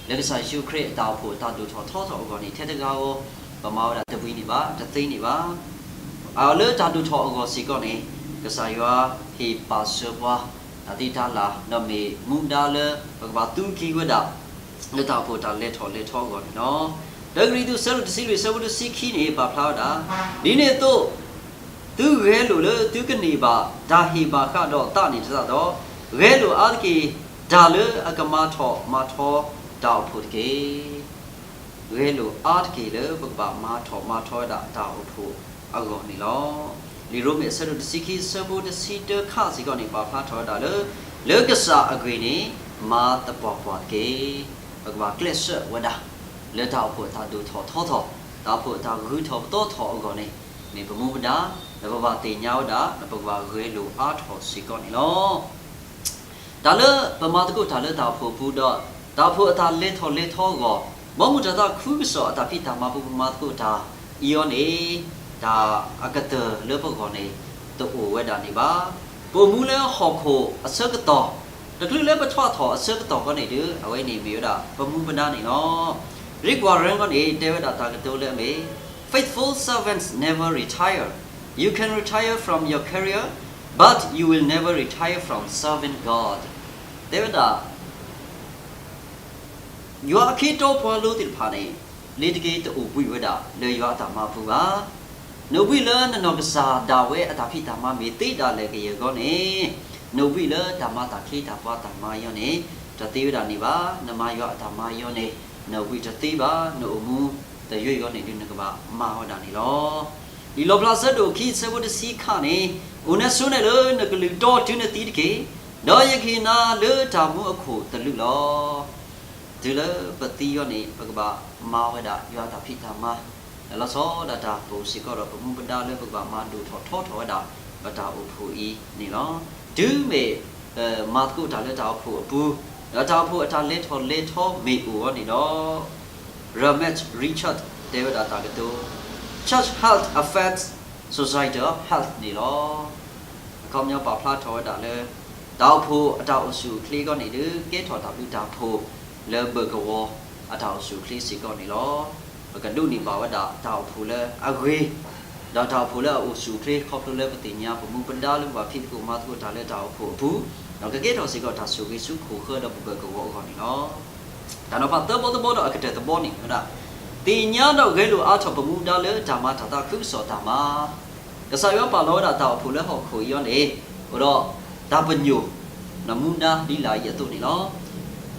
လၢကစၢ်ယ့ၣ်ၡူးခရံာ်အတၢ်အိၣ်ဖှိၣ်အတၢ်ဒိၣ်ထီၣ်ထီထီၣ်အဂီၢ်န့ၣ် ထဲတဂၤဧိၤ ပမၤဝဲဒၣ်တဝံန့ၣ်ဘၣ်, တသ့န့ၣ်ဘၣ်. အလၢတၢ်ဒိၣ်ထီၣ်အဂီၢ်စ့ၢ်ကီးန့ၣ် ကစၢ်ယွၤဟ့ၣ်ပာ်စၢၤပှၤ တၢ်သ့တၢ်လၢ် ဒီးမ့ၢ်မူဒါလၢ ပကဘၣ်သူက့ၤဝဲဒၣ် လၢတၢ်အိၣ်ဖှိၣ်တၢ်လဲၤထီၣ်လဲၤထီအဂီၢ်န့ၣ်လီၤ. တၢကရံၣ်သူး အဆၢဒိၣ်တဆံလွံၢ် အဆၢဖိတဆံခံန့ၣ် ပာ်ဖျါဝဲဒၣ်, ဒ်န့ၣ်အသိး သုဂဲၤလိာ်လၢသုကန့ၢ်ဘၣ်တၢ်ဟ့ၣ်ဘၣ်ဃးဒီးသးန့ၣ်တသးဒီး, ဂဲၤလိာ်အါတက့ၢ် တၢ်လၢအကမၤထီၣ်မၤထီတၢ်အိၣ်ဖှိၣ်တက့ၢ်. ဂဲၤလိာ်အါတက့ၢ်လၢပကဘၣ်မၤထီၣ်မၤထီဝဲဒၣ်တၢ်အိၣ်ဖှိၣ်အဂီၢ်န့ၣ်လီၤ. လံာ်ရိမ့ၤအဆၢဒိၣ်တဆံခံ အဆၢဖိတဆံတၢခါစ့ၢ်ကီးန့ၣ် ပာ်ဖျါထီၣ်ဝဲဒၣ်လၢ လၢကစၢ်အဂ့ၢ်န့ၣ် မၤသပှၢ်ပှၢ်တက့ၢ်. ပကဘၣ်ကျဲးစၢးဝဲဒၣ် လၢတၢ်အိၣ်ဖှိၣ်အတၢ်ဒိၣ်ထီၣ်ထီထီၣ်, တၢ်အိၣ်ဖှိၣ်အတၢ်ဂုၤထီၣ်ပသီထီၣ်အဂီၢ်န့ၣ် မ့ၢ်ပမူပဒါ ဒီးပဘၣ်သ့ၣ်ညါဝဲဒၣ် ဒီးပကဘၣ်ဂဲၤလိာ်အါထီၣ်စ့ၢ်ကီးန့ၣ်လီၤ. တၢ်လၢပမၤသကိးတၢ်လၢတၢ်အိၣ်ဖှိၣ်ပူၤဒီး တၢ်အိၣ်ဖှိၣ်အတၢ်လဲၤထီၣ်လဲၤထီအဂီၢ်, ဘီမုၢ်တၢ်သးခုကစီၣ်အတၢ်ဖံးတၢ်မၤပူၤ ပမၤသကိးတၢ်အံၤအီၤန့ၣ် တၢ်အကတၢၢ်လၢပဂီၢ်န့ၣ် တအိၣ်ဝဲဒၣ်န့ၣ်ဘၣ်. ပအိၣ်မူလၢဟီၣ်ခိၣ်အဆၢကတီၢ်, တချုးလၢပထွးထီၣ်အဆၢကတီၢ်ခီန့ၣ်ဒီး အဝဲန့ၣ်မ့ၢ်ဝဲဒၣ်ပမူပဒါန့ၣ်လီၤ. Rick Warren ခီန့ၣ် တဲဝဲဒၣ်တၢ်ကတိၤလၢအမ့ၢ် Faithful servants never retire. You can retire from your career, but you will never retire from serving God. တဲဝဲဒၣ် ယွၤအခ့အတီပှၤလိသ့ၣ်တဖၣ်န့ၣ် လ့ၤတက့ၤတအိၣ်ဘှံးဝဲဒၣ်လၢယွၤအတၢ်မၤအပူၤဘၣ်. နအိၣ်ဘှံးလၢနနီၢ်ကစၢ်ဒၣ်ဝဲအတၢ်ဖံးတၢ်မၤမ့ၢ်သ့ဒၣ်လဲာ်ကယဲၢ်အဂီၢ်န့ၣ်, နအိၣ်ဘှံးလၢတၢ်မၤတၢ်ခ့တၢ်ပှၤတၢ်မၤအံၤအဂီၢ်န့ၣ် တသ့ဝဲဒၣ်န့ၣ်ဘၣ်. နမၤယွၤအတၢ်မၤအံၤအဂီၢ်န့ၣ် နအိၣ်ဘှံးတသ့ဘၣ်. နအိၣ်မူတယွဲၢ်အံၤအဂီၢ်န့ၣ်ဒုး နကဘၣ်မၤဝဲဒၣ်န့ၣ်လီၤ. လံာ်လီၣ်ဖျါအဆၢဒိၣ်ခံအဆၢဖိတဆံခါန့ၣ်, အိၣ်နဲဆိးနဲလၢနကလုၢ်တီတုၤနသံတက့ၢ်, ဒီးယကဟ့ၣ်နၤလၢတၢ်မူအခိၣ်သလုးလီၤ. တုၤလၢပသံအံၤအဂီၢ်န့ၣ် ပကဘၣ်မၤဝဲဒၣ်ယွၤအတၢ်ဖံးတၢ်မၤ, လီၤဆီဒၣ်တၢ်ပအိၣ်စ့ၢ်ကီးဒီး ပမူပဒါလၢပကဘၣ်မၤဒိၣ်ထီၣ်ထီထီၣ်ဝဲဒၣ် ပတၢ်အိၣ်ဖှိၣ်အံၤန့ၣ်လီၤ. တုၤမ့ၢ် မၤသကိးတၢ်လၢတၢ်အိၣ်ဖှိၣ်အပူၤ, ဒီးတၢ်အိၣ်ဖှိၣ်အတၢ်လဲၤထီၣ်လဲၤထီမ့ၢ်အိၣ်အဂီၢ်န့ၣ်ဒီး Ramage Richard တဲဝဲဒၣ်တၢ်ကတိၤ, Church health affects societal health န့ၣ်လီၤ. အခီပညီပာ်ဖျါထီၣ်ဝဲဒၣ်လၢ တၢ်အိၣ်ဖှိၣ်အတၢ်အိၣ်ဆူၣ်အိၣ်ချ့အဂီၢ်န့ၣ်ဒုး ကဲထီၣ်တၢ်ဘျုးတၢ်ဖှိၣ်လၢဘၢၣ်ကဝီၤအတၢ်အိၣ်ဆူၣ်အိၣ်ချ့စ့ၢ်ကီးန့ၣ်လီၤ. ပကဒိးန့ၢ်ဘၣ်ဝဲဒၣ်တၢ်အိၣ်ဖှိၣ်လၢအဂ့ၤ, ဒီးတၢ်အိၣ်ဖှိၣ်လၢအအိၣ်ဆူၣ်အိၣ်ချ့ ခီဖျိလၢပသ့ၣ်ညါပမူပဒါလၢပဘၣ်ဖံးသကိးမၤသကိးတၢ်လၢတၢ်အိၣ်ဖှိၣ်အပူၤ, ဒီးကကဲထီၣ်စ့ၢ်ကီးတၢ်ဆိၣ်ဂ့ၤဆူခိၣ်ဃၢဒီးပဘၢၣ်ကဝီၤအဂီၢ်န့ၣ်လီၤ. တၢ်နီၤဖးသၢဘီတဘီဒီးအကတၢၢ်တဘီန့ၣ်မ့ၢ်ဝဲဒၣ်, သ့ၣ်ညါဒီးဂဲၤလိာ်အါထီၣ်ပမူဒါလၢတၢ်မၤတၢ်သးခုကစီၣ်တၢ်မၤ ကစၢ်ယွၤပာ်လီၤဝဲဒၣ်တၢ်အိၣ်ဖှိၣ်လၢဟီၣ်ခိၣ်အံၤအဂီၢ်န့ၣ်, အိၣ်ဒီးတၢ်ပညိၣ် ဒီးမူဒါဒ်လာ်အံၤအသိးန့ၣ်လီၤ.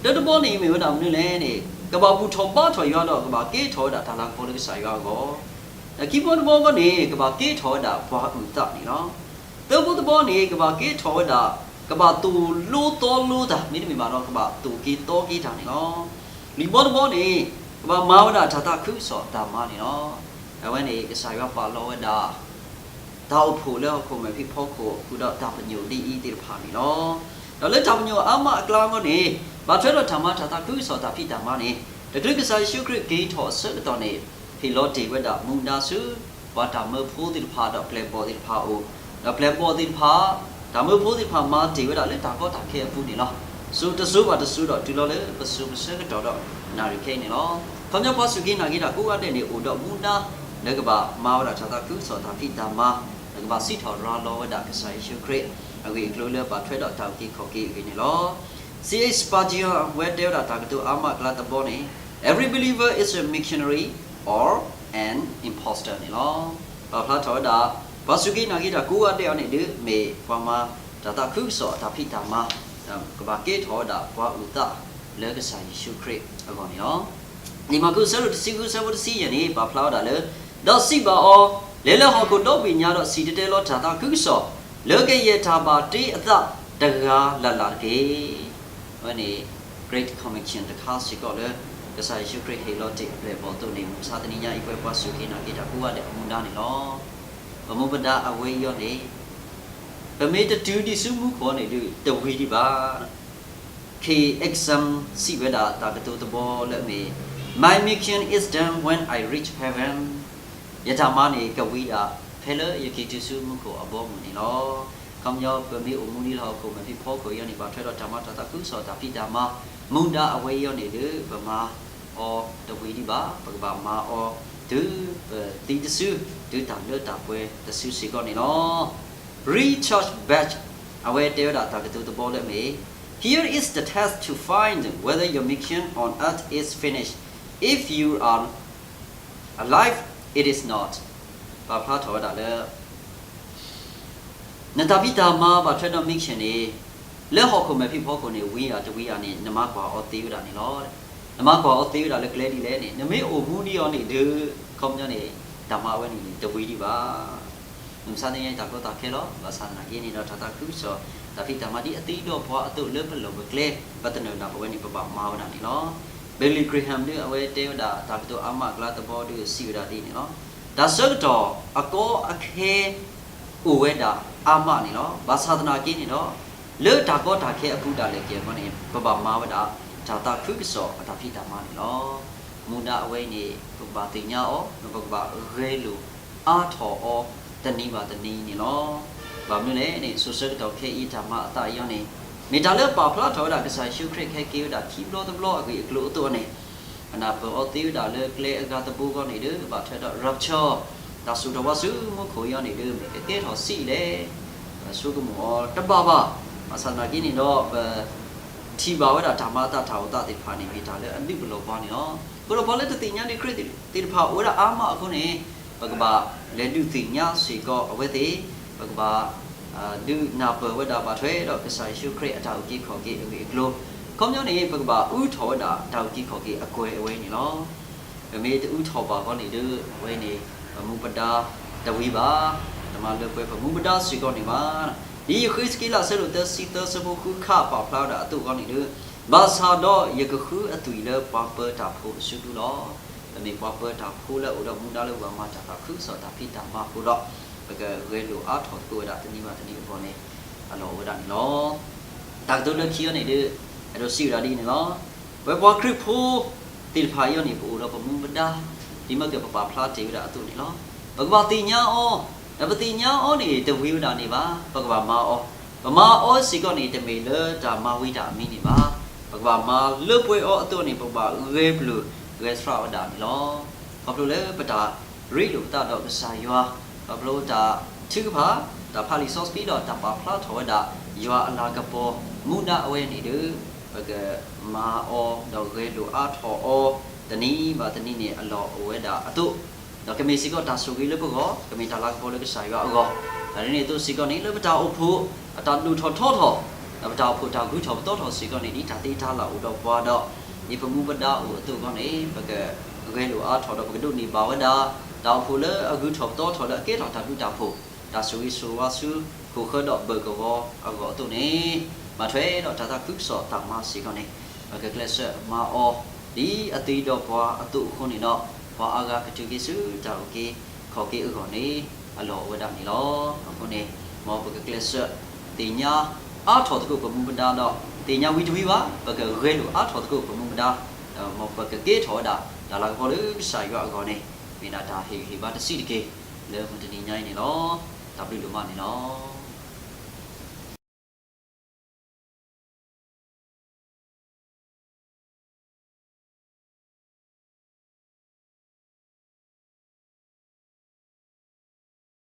တၢတဘီန့ၣ်မ့ၢ်ဝဲဒၣ်မနုၤလဲၣ်န့ၣ်, ကဘၣ်ဘူၣ်ထီၣ်ဘါထီၣ်ယွၤဒီးကဘၣ်ကဲထီၣ်ဝဲဒၣ်တၢ်လၤကပီၤလၢကစၢ်ယွၤအဂီၢ်, ဒီးခံဘီတဘီအဂီၢ်န့ၣ် ကဘၣ်ကဲထီၣ်ဝဲဒၣ်ပှၤအုၣ်သးန့ၣ်လီၤ. သၢဘီတဘီန့ၣ် ကဘၣ်ကဲထီၣ်ဝဲဒၣ် ကဘၣ်သိၣ်လိသီလိတၢ် မ့တမ့ၢ်ဘၣ်ဒီး ကဘၣ်သိၣ်က့ၤသီက့ၤတၢ်န့ၣ်လီၤ. လွံၢ်ဘီတဘီန့ၣ် ကဘၣ်မၤဝဲဒၣ်တၢ်သးခုကစီၣ်တၢ်မၤန့ၣ်လီၤ. အဝဲန့ၣ် ကစၢ်ယွၤပာ်လီၤဝဲဒၣ် တၢ်အိၣ်ဖှိၣ်လၢဟီၣ်ခိၣ်မဲာ်ဖံးဖီခိၣ် ဃုာ်ဒီးတၢ်ပညိၣ်ဒ်အံၤသ့ၣ်တဖၣ်န့ၣ်လီၤ. ဒီးလၢတၢ်ပညိၣ်အါမးအကျါအဂီၢ်န့ၣ် ဘၣ်ထွဲဒီးတၢ်မၤတၢ်သးခုကစီၣ်တၢ်ဖံးတၢ်မၤန့ၣ် တချုးကစၢ်ယ့ၣ်ၡူးခရံာ်က့ၤထီၣ်အဆၢကတီၢ်န့ၣ် ဟ့ၣ်လီၤတ့ၢ်ဝဲဒၣ်မူဒါဆူ ပှၤတၢ်မၢဖိသ့ၣ်တဖၣ်ဒီးပျဲၢ်ဘီၣ်သ့ၣ်တဖၣ်အအိၣ်, ဒီးပျဲၢ်ဘီၣ်သ့ၣ်တဖၣ် တၢ်မၢဖိသ့ၣ်တဖၣ်မၤတ့ၢ်ဝဲဒၣ်လၢတၢ်ကီတၢ်ခဲအပူၤန့ၣ်လီၤ. စိၤတစိၤဘၣ်တစိၤဒီးတုၤလီၤလၢပစိၤပဆၢကတီၢ်ဒီးနၣ်ရံၣ်ခဲအံၤန့ၣ်လီၤ. ခီပညီပှၤစူၢ်က့ၤနာ်က့ၤတၢ်ကိးဂၤဒဲးန့ၣ် အိၣ်ဒီးမူဒါ လၢကဘၣ်မၤဝဲဒၣ်တၢ်သးခုကစီၣ်တၢ်ဖံးတၢ်မၤ, လၢကဘၣ်စံးထီၣ်ရၤလီၤဝဲဒၣ်ကစၢ်ယ့ၣ်ၡူးခရံာ် အဂ့ၢ်အကျိၤလၢဘၣ်ထွဲဒီးတၢ်အုၣ်က့ၤခီၣ်က့ၤအဂ့ၢ်န့ၣ်လီၤ. C H Spurgeon ဝဲတဲဝဲဒၣ်တၢ်ကတိၤအါမးအကျါတဘီန့ၣ်, Every believer is a missionary or an imposter န့ၣ်လီၤ. ပာ်ဖျါထီၣ်ဝဲဒၣ် ပှၤစူၢ်က့ၤနာ်က့ၤတၢ်ကိးဂၤဒဲးအံၤန့ၣ်ဒုး မ့ၢ်ပှၤမၤတၢ်သးခုကစီၣ်အတၢ်ဖံးတၢ်မၤ, ကဘၣ်ကဲထီၣ်ဝဲဒၣ်ပှၤအုၣ်သးလၢကစၢ်ယ့ၣ်ၡူးခရံာ်အဂီၢ်န့ၣ်လီၤ. လံာ်မၢ်ကူးအဆၢဒိၣ်တဆံဃုအဆၢဖိတဆံယဲၢ်န့ၣ် ပာ်ဖျါဝဲဒၣ်လၢ, ဒီးစံးဘၣ်အီၤ, လဲၤလၢဟီၣ်ခိၣ်ဒီဘ့ၣ်ညါဒီး စံၣ်တဲၤတဲလီၤတၢ်သးခုကစီၣ် လၢကယဲၢ်တၢ်ဘၣ်တ့အသးတဂၤလၢ်လၢ်တက့ၢ်. အဝဲန့ၣ် Great Commission တခါစ့ၢ်ကီးလၢ ကစၢ်ယ့ၣ်ၡူးခရံာ်ဟ့ၣ်လီၤတ့ၢ်အပျဲၢ်အဘီၣ်အသိးန့ၣ် မုၢ်မဆါတနံၤညါအံၤ ပဝဲပှၤစူၢ်က့ၤနာ်က့ၤတၢ်ကိးဂၤဒဲးအမူဒါန့ၣ်လီၤ. ပမူပဒါအဝဲအံၤအံၤန့ၣ် ပမ့ၢ်တတုၤဒံးဆူမူခိၣ်န့ၣ်ဒုး တဝံၤဒံးဘၣ်. King Exum စံးဝဲဒၣ်တၢ်ကတိၤတဘီလၢအမ့ၢ်, My mission is done when I reach heaven. ယတၢ်မၤန့ၣ်ကဝံၤဒၣ် ဖဲလၢယက့ၤတုၤဆူမူခိၣ်အဘီအမုၢ်န့ၣ်လီၤ. ခီပညီ ပမ့ၢ်အိၣ်မူဒံးလၢဟီၣ်ခိၣ်မဲာ်ဖံးဖီခိၣ်အံၤန့ၣ် ဘၣ်ထွဲဒီးတၢ်မၤတၢ်သးခုကစီၣ်တၢ်ဖံးတၢ်မၤ, မူဒါအဝဲအံၤအံၤန့ၣ်ဒုး ပမၤအီၤတဝံၤဒံးဘၣ်, ပကဘၣ်မၤအီၤ တုၤပသံတစု, တုၤတၢ်လၢတၢ်ပှဲၤတစုစ့ၢ်ကီးန့ၣ်လီၤ. Richard Bach အဝဲတဲဝဲဒၣ်တၢ်ကတိၤတဘီလၢအမ့ၢ်, Here is the test to find whether your mission on earth is finished. If you are alive, it is not. ပာ်ဖျါထီၣ်ဝဲဒၣ်လၢ နတၢ်ဖံးတၢ်မၤဘၣ်ထွဲဒီး mission န့ၣ် လၢဟီၣ်ခိၣ်မဲာ်ဖံးဖီခိၣ်န့ၣ် ဝံဧါတဝံဧါန့ၣ် နမၤကွၢ်အီၤသ့ဝဲဒၣ်န့ၣ်လီၤ. နမၤကွၢ်အီၤသ့ဝဲဒၣ်လၢကျဲဒ်လဲၣ်န့ၣ် နမ့ၢ်အိၣ်မူဒံးအီၤန့ၣ်ဒုး ခီပညီန့ၣ် တၢ်မၤဝဲန့ၣ်န့ၣ် တဝံၤဒံးဘၣ်. မုၢ်မဆါတနံၤညါအံၤ တၢ်ကီတၢ်ခဲလီၤ. ဘၣ်ဆၣ်သနာ်က့န့ၣ်ဒီး တၢ်သးခုကစီၣ် တၢ်ဖံးတၢ်မၤဒ်အသံဒီးပှၤအသိးလၢပလီၢ်ပကျဲ ပသနၢၣ်ဒၣ်ပဝဲန့ၣ် ပဘၣ်မၤဝဲဒၣ်န့ၣ်လီၤ. Billy Graham ဒုး အဝဲတဲဝဲဒၣ်တၢ်ကတိၤအါမးအကျါတဘီဒုး စံးဝဲဒၣ်ဒ်န့ၣ်လီၤ. တၢ်ဆၢကတီၢ်အကီအခဲ အိၣ်ဝဲဒၣ်အါမးန့ၣ်လီၤ. ဘၣ်ဆၣ်သနာ်က့န့ၣ်ဒီး လၢတၢ်ကီတၢ်ခဲအပူၤဒၣ်လဲာ်က့ၤအဂီၢ်န့ၣ် ပဘၣ်မၤဝဲဒၣ် တၢ်သးခုကစီၣ်အတၢ်ဖံးတၢ်မၤန့ၣ်လီၤ. မူဒါအဝဲအံၤန့ၣ် ပကဘၣ်သ့ၣ်ညါအီၤ ဒီးပကဘၣ်ဂဲၤလိာ်အါထီၣ်အီၤတနံၤဘၣ်တနံၤန့ၣ်လီၤ. ဘၣ်မနုၤလဲၣ်န့ၣ် စိၤဆၢကတီၢ်ခဲအံၤတၢ်မၤအသးအံၤအံၤန့ၣ် မ့ၢ်တၢ်လၢပာ်ဖျါထီၣ်ဝဲဒၣ် ကစၢ်ယ့ၣ်ၡူးခရံာ်ဟဲက့ၤဝဲဒၣ်ခံဘျီတဘျီအဂ့ၢ်အကျိၤအသိးန့ၣ် ပနၢ်ပၢၢ်အီၤသ့ဝဲဒၣ်လၢကျဲအဂၤတဘိအဂီၢ်န့ၣ်ဒီး ဘၣ်ထွဲဒီး rapture တၢ်ဆိၣ်ထီၣ်ဝဲဆူမူခိၣ်အံၤအံၤန့ၣ်ဒီး မ့ၢ်ကကဲထီၣ်ဆံးလဲၣ်, ပဆိကမိၣ်အီၤတဘၣ်ဘၣ်. ဘၣ်ဆၣ်သနာ်က့န့ၣ်ဒီး ပ ထံၣ်ဘၣ်ဝဲဒၣ်တၢ်မၤအသးတၢ်အိၣ်သးသ့ၣ်တဖၣ်န့ၣ် မ့ၢ်တၢ်လၢအဒုးပလီၢ်ပှၤန့ၣ်လီၤ. အဃိဒီးပှၤလၢတသ့ၣ်ညါဒံးခရံာ်သ့ၣ်တဖၣ်အိၣ်ဝဲဒၣ်အါမးအဃိန့ၣ်, ပကဘၣ်လဲၤဒုးသ့ၣ်ညါစ့ၢ်ကီးအဝဲသ့ၣ်, ပကဘၣ် ဒုးနၢ်ပၢၢ်ဝဲဒၣ်ဘၣ်ထွဲဒီးကစၢ်ယ့ၣ်ၡူးခရံာ်အတၢ်အုၣ်က့ၤခီၣ်က့ၤအဂ့ၢ်အကျိၤ, ခီပညီန့ၣ် ပကဘၣ်အုထီၣ်ဝဲဒၣ်တၢ်အုၣ်က့ၤခီၣ်က့ၤအကွဲၤအဝဲန့ၣ်လီၤ. ပမ့ၢ်တအုထီၣ်ဘၣ်အဂီၢ်န့ၣ်ဒီး အဝဲန့ၣ် ပမူပဒါတဝံၤဘၣ်, တမၤလၢပှဲၤပမူပဒါစ့ၢ်ကီးန့ၣ်ဘၣ်. ဒ်ယဃ့စက့လးအဆၢဒိၣ်သၢဆံသၢဆၢဖိဃု ခါပာ်ဖျါဝဲဒၣ်အသိးအဂီၢ်န့ၣ်ဒီး, ဘၣ်ဆၣ်ဒီးယကဃုအသွံၣ်လၢပှၤပၢတၢ်ဖိအစုပူၤလီၤ. ပမ့ၢ်ပှၤပၢတၢ်ဖိလၢအအိၣ်ဒီးမူဒါလၢပကမၤတၢ်သးခုကစီၣ်တၢ်ဖံးတၢ်မၤအဃိဒီး, ပကဂဲၤလိာ်အါထီၣ်သကိးဝဲဒၣ်တနံၤဘၣ်တနံၤအဂီၢ်န့ၣ် အလီၢ်အိၣ်ဝဲဒၣ်န့ၣ်လီၤ. တၢ်ကတိၤလၢခံအံၤန့ၣ်ဒီး အဲၣ်ဒိးစံးဝဲဒၣ်ဒ်အံၤန့ၣ်လီၤ. ပဝဲပှၤခရံာ်ဖိသ့ၣ်တဖၣ်အံၤန့ၣ် ပအိၣ်ဒီးပမူပဒါ ဒ်မ့ၢ်ကပပာ်ဖျါတ့ၢ်ဝဲဒၣ်အသိးန့ၣ်လီၤ. ပကဘၣ်သ့ၣ်ညါအီၤ, ဒီးပသ့ၣ်ညါအီၤန့ၣ် တဝံၤဝဲဒၣ်န့ၣ်ဘၣ်, ပကဘၣ်မၤအီၤ, ပမၤအီၤစ့ၢ်ကီးန့ၣ် တမ့ၢ်လၢတၢ်မၤဝံၤတၢ်အမံၤန့ၣ်ဘၣ်. ပကဘၣ်မၤလၢပှဲၤအီၤအသိးန့ၣ် ပကဘၣ်ဂဲၤပျုၢ်ဂဲၤဆှးဝဲဒၣ်န့ၣ်လီၤ. ခီဖျိလၢပတၢ်ရ့လိာ်ပသးဒီးကစၢ်ယွၤ, ခီဖျိတၢ်ထုကဖၣ်, တၢ်ဖးလံာ်စီဆှံဒီးတၢ်ပာ်ဖျါထီၣ်ဝဲဒၣ် ယွၤအလၤကပီၤမူဒါအဝဲန့ၣ်ဒီး, ပကမၤအီၤဒီးဂဲၤလိာ်အါထီၣ်အီၤ တနံၤဘၣ်တနံၤန့ၣ် အလီၢ်အိၣ်ဝဲဒၣ်အသိး, ဒီးကမ့ၢ်စ့ၢ်ကီးတၢ်ဆိၣ်ဂ့ၤလၢပဂီၢ်, ကမ့ၢ်တၢ်လၤကပီၤလၢကစၢ်ယွၤအဂီၢ်, တၢ်ဒ်န့ၣ်အသိးစ့ၢ်ကီးန့ၣ် လၢပတၢ်အိၣ်ဖှိၣ်အတၢ်ဒိၣ်ထီၣ်ထီထီၣ်, ဒီးပတၢ်အိၣ်ဖှိၣ်တၢ်ဂုၤထီၣ်ပသီထီၣ်စ့ၢ်ကီးန့ၣ် ဒ်တၢ်သ့တၢ်လၢ်အိၣ်ဒီးပှၤဒီး, ဒ်ပမူပဒါအိၣ်အသိးအဂီၢ်န့ၣ် ပကဂဲၤလိာ်အါထီၣ်ဒီးပကဒိးန့ၢ်ဘၣ်ဝဲဒၣ် တၢ်အိၣ်ဖှိၣ်လၢအဂုၤထီၣ်ပသီထီၣ်လၢအကဲထီၣ်တၢ်ဘျုးတၢ်ဖှိၣ်, တၢ်ဆိၣ်ဂ့ၤဆိၣ်ဝါဆူ ခိၣ်ဃၢဒီးဘၢၣ်ကဝီၤအဂီၢ်အသိးန့ၣ်, ဘၣ်ထွဲဒီးတၢ်သးခုကစီၣ်တၢ်မၤစ့ၢ်ကီးန့ၣ်, ပကကျဲးစၢးမၤအီၤ ဒ်အသ့ဒီးပှၤအသိးအဃိန့ၣ်ဒီး, ပှၤအါဂၤကတုၤက့ၤဆူတၢ်အုၣ်က့ၤခီၣ်က့ၤအဂီၢ်န့ၣ် အလီၢ်အိၣ်ဝဲဒၣ်န့ၣ်လီၤ. အဃိန့ၣ်, မ်ပကကျဲးစၢးသ့ၣ်ညါအါထီၣ်သကိးပမူပဒါဒီး, သ့ၣ်ညါဝံၤတဝံၤဘၣ်, ပကဂဲၤလိာ်အါထီၣ်သကိးပမူပဒါ, ဒီးမ်ပကကဲထီၣ်ဝဲဒၣ် တၢ်လၤကပီၤလၢကစၢ်ယွၤအဂီၢ်န့ၣ်, မ့ၢ်ဒၣ်တၢ်ဟ့ၣ်ဂံၢ်ဟ့ၣ်ဘါတဆံးတက့ၢ် လၢမုၢ်တနံၤညါအံၤန့ၣ်လီၤ. တၢ်ဘျုးဒိၣ်မးန့ၣ်လီၤ.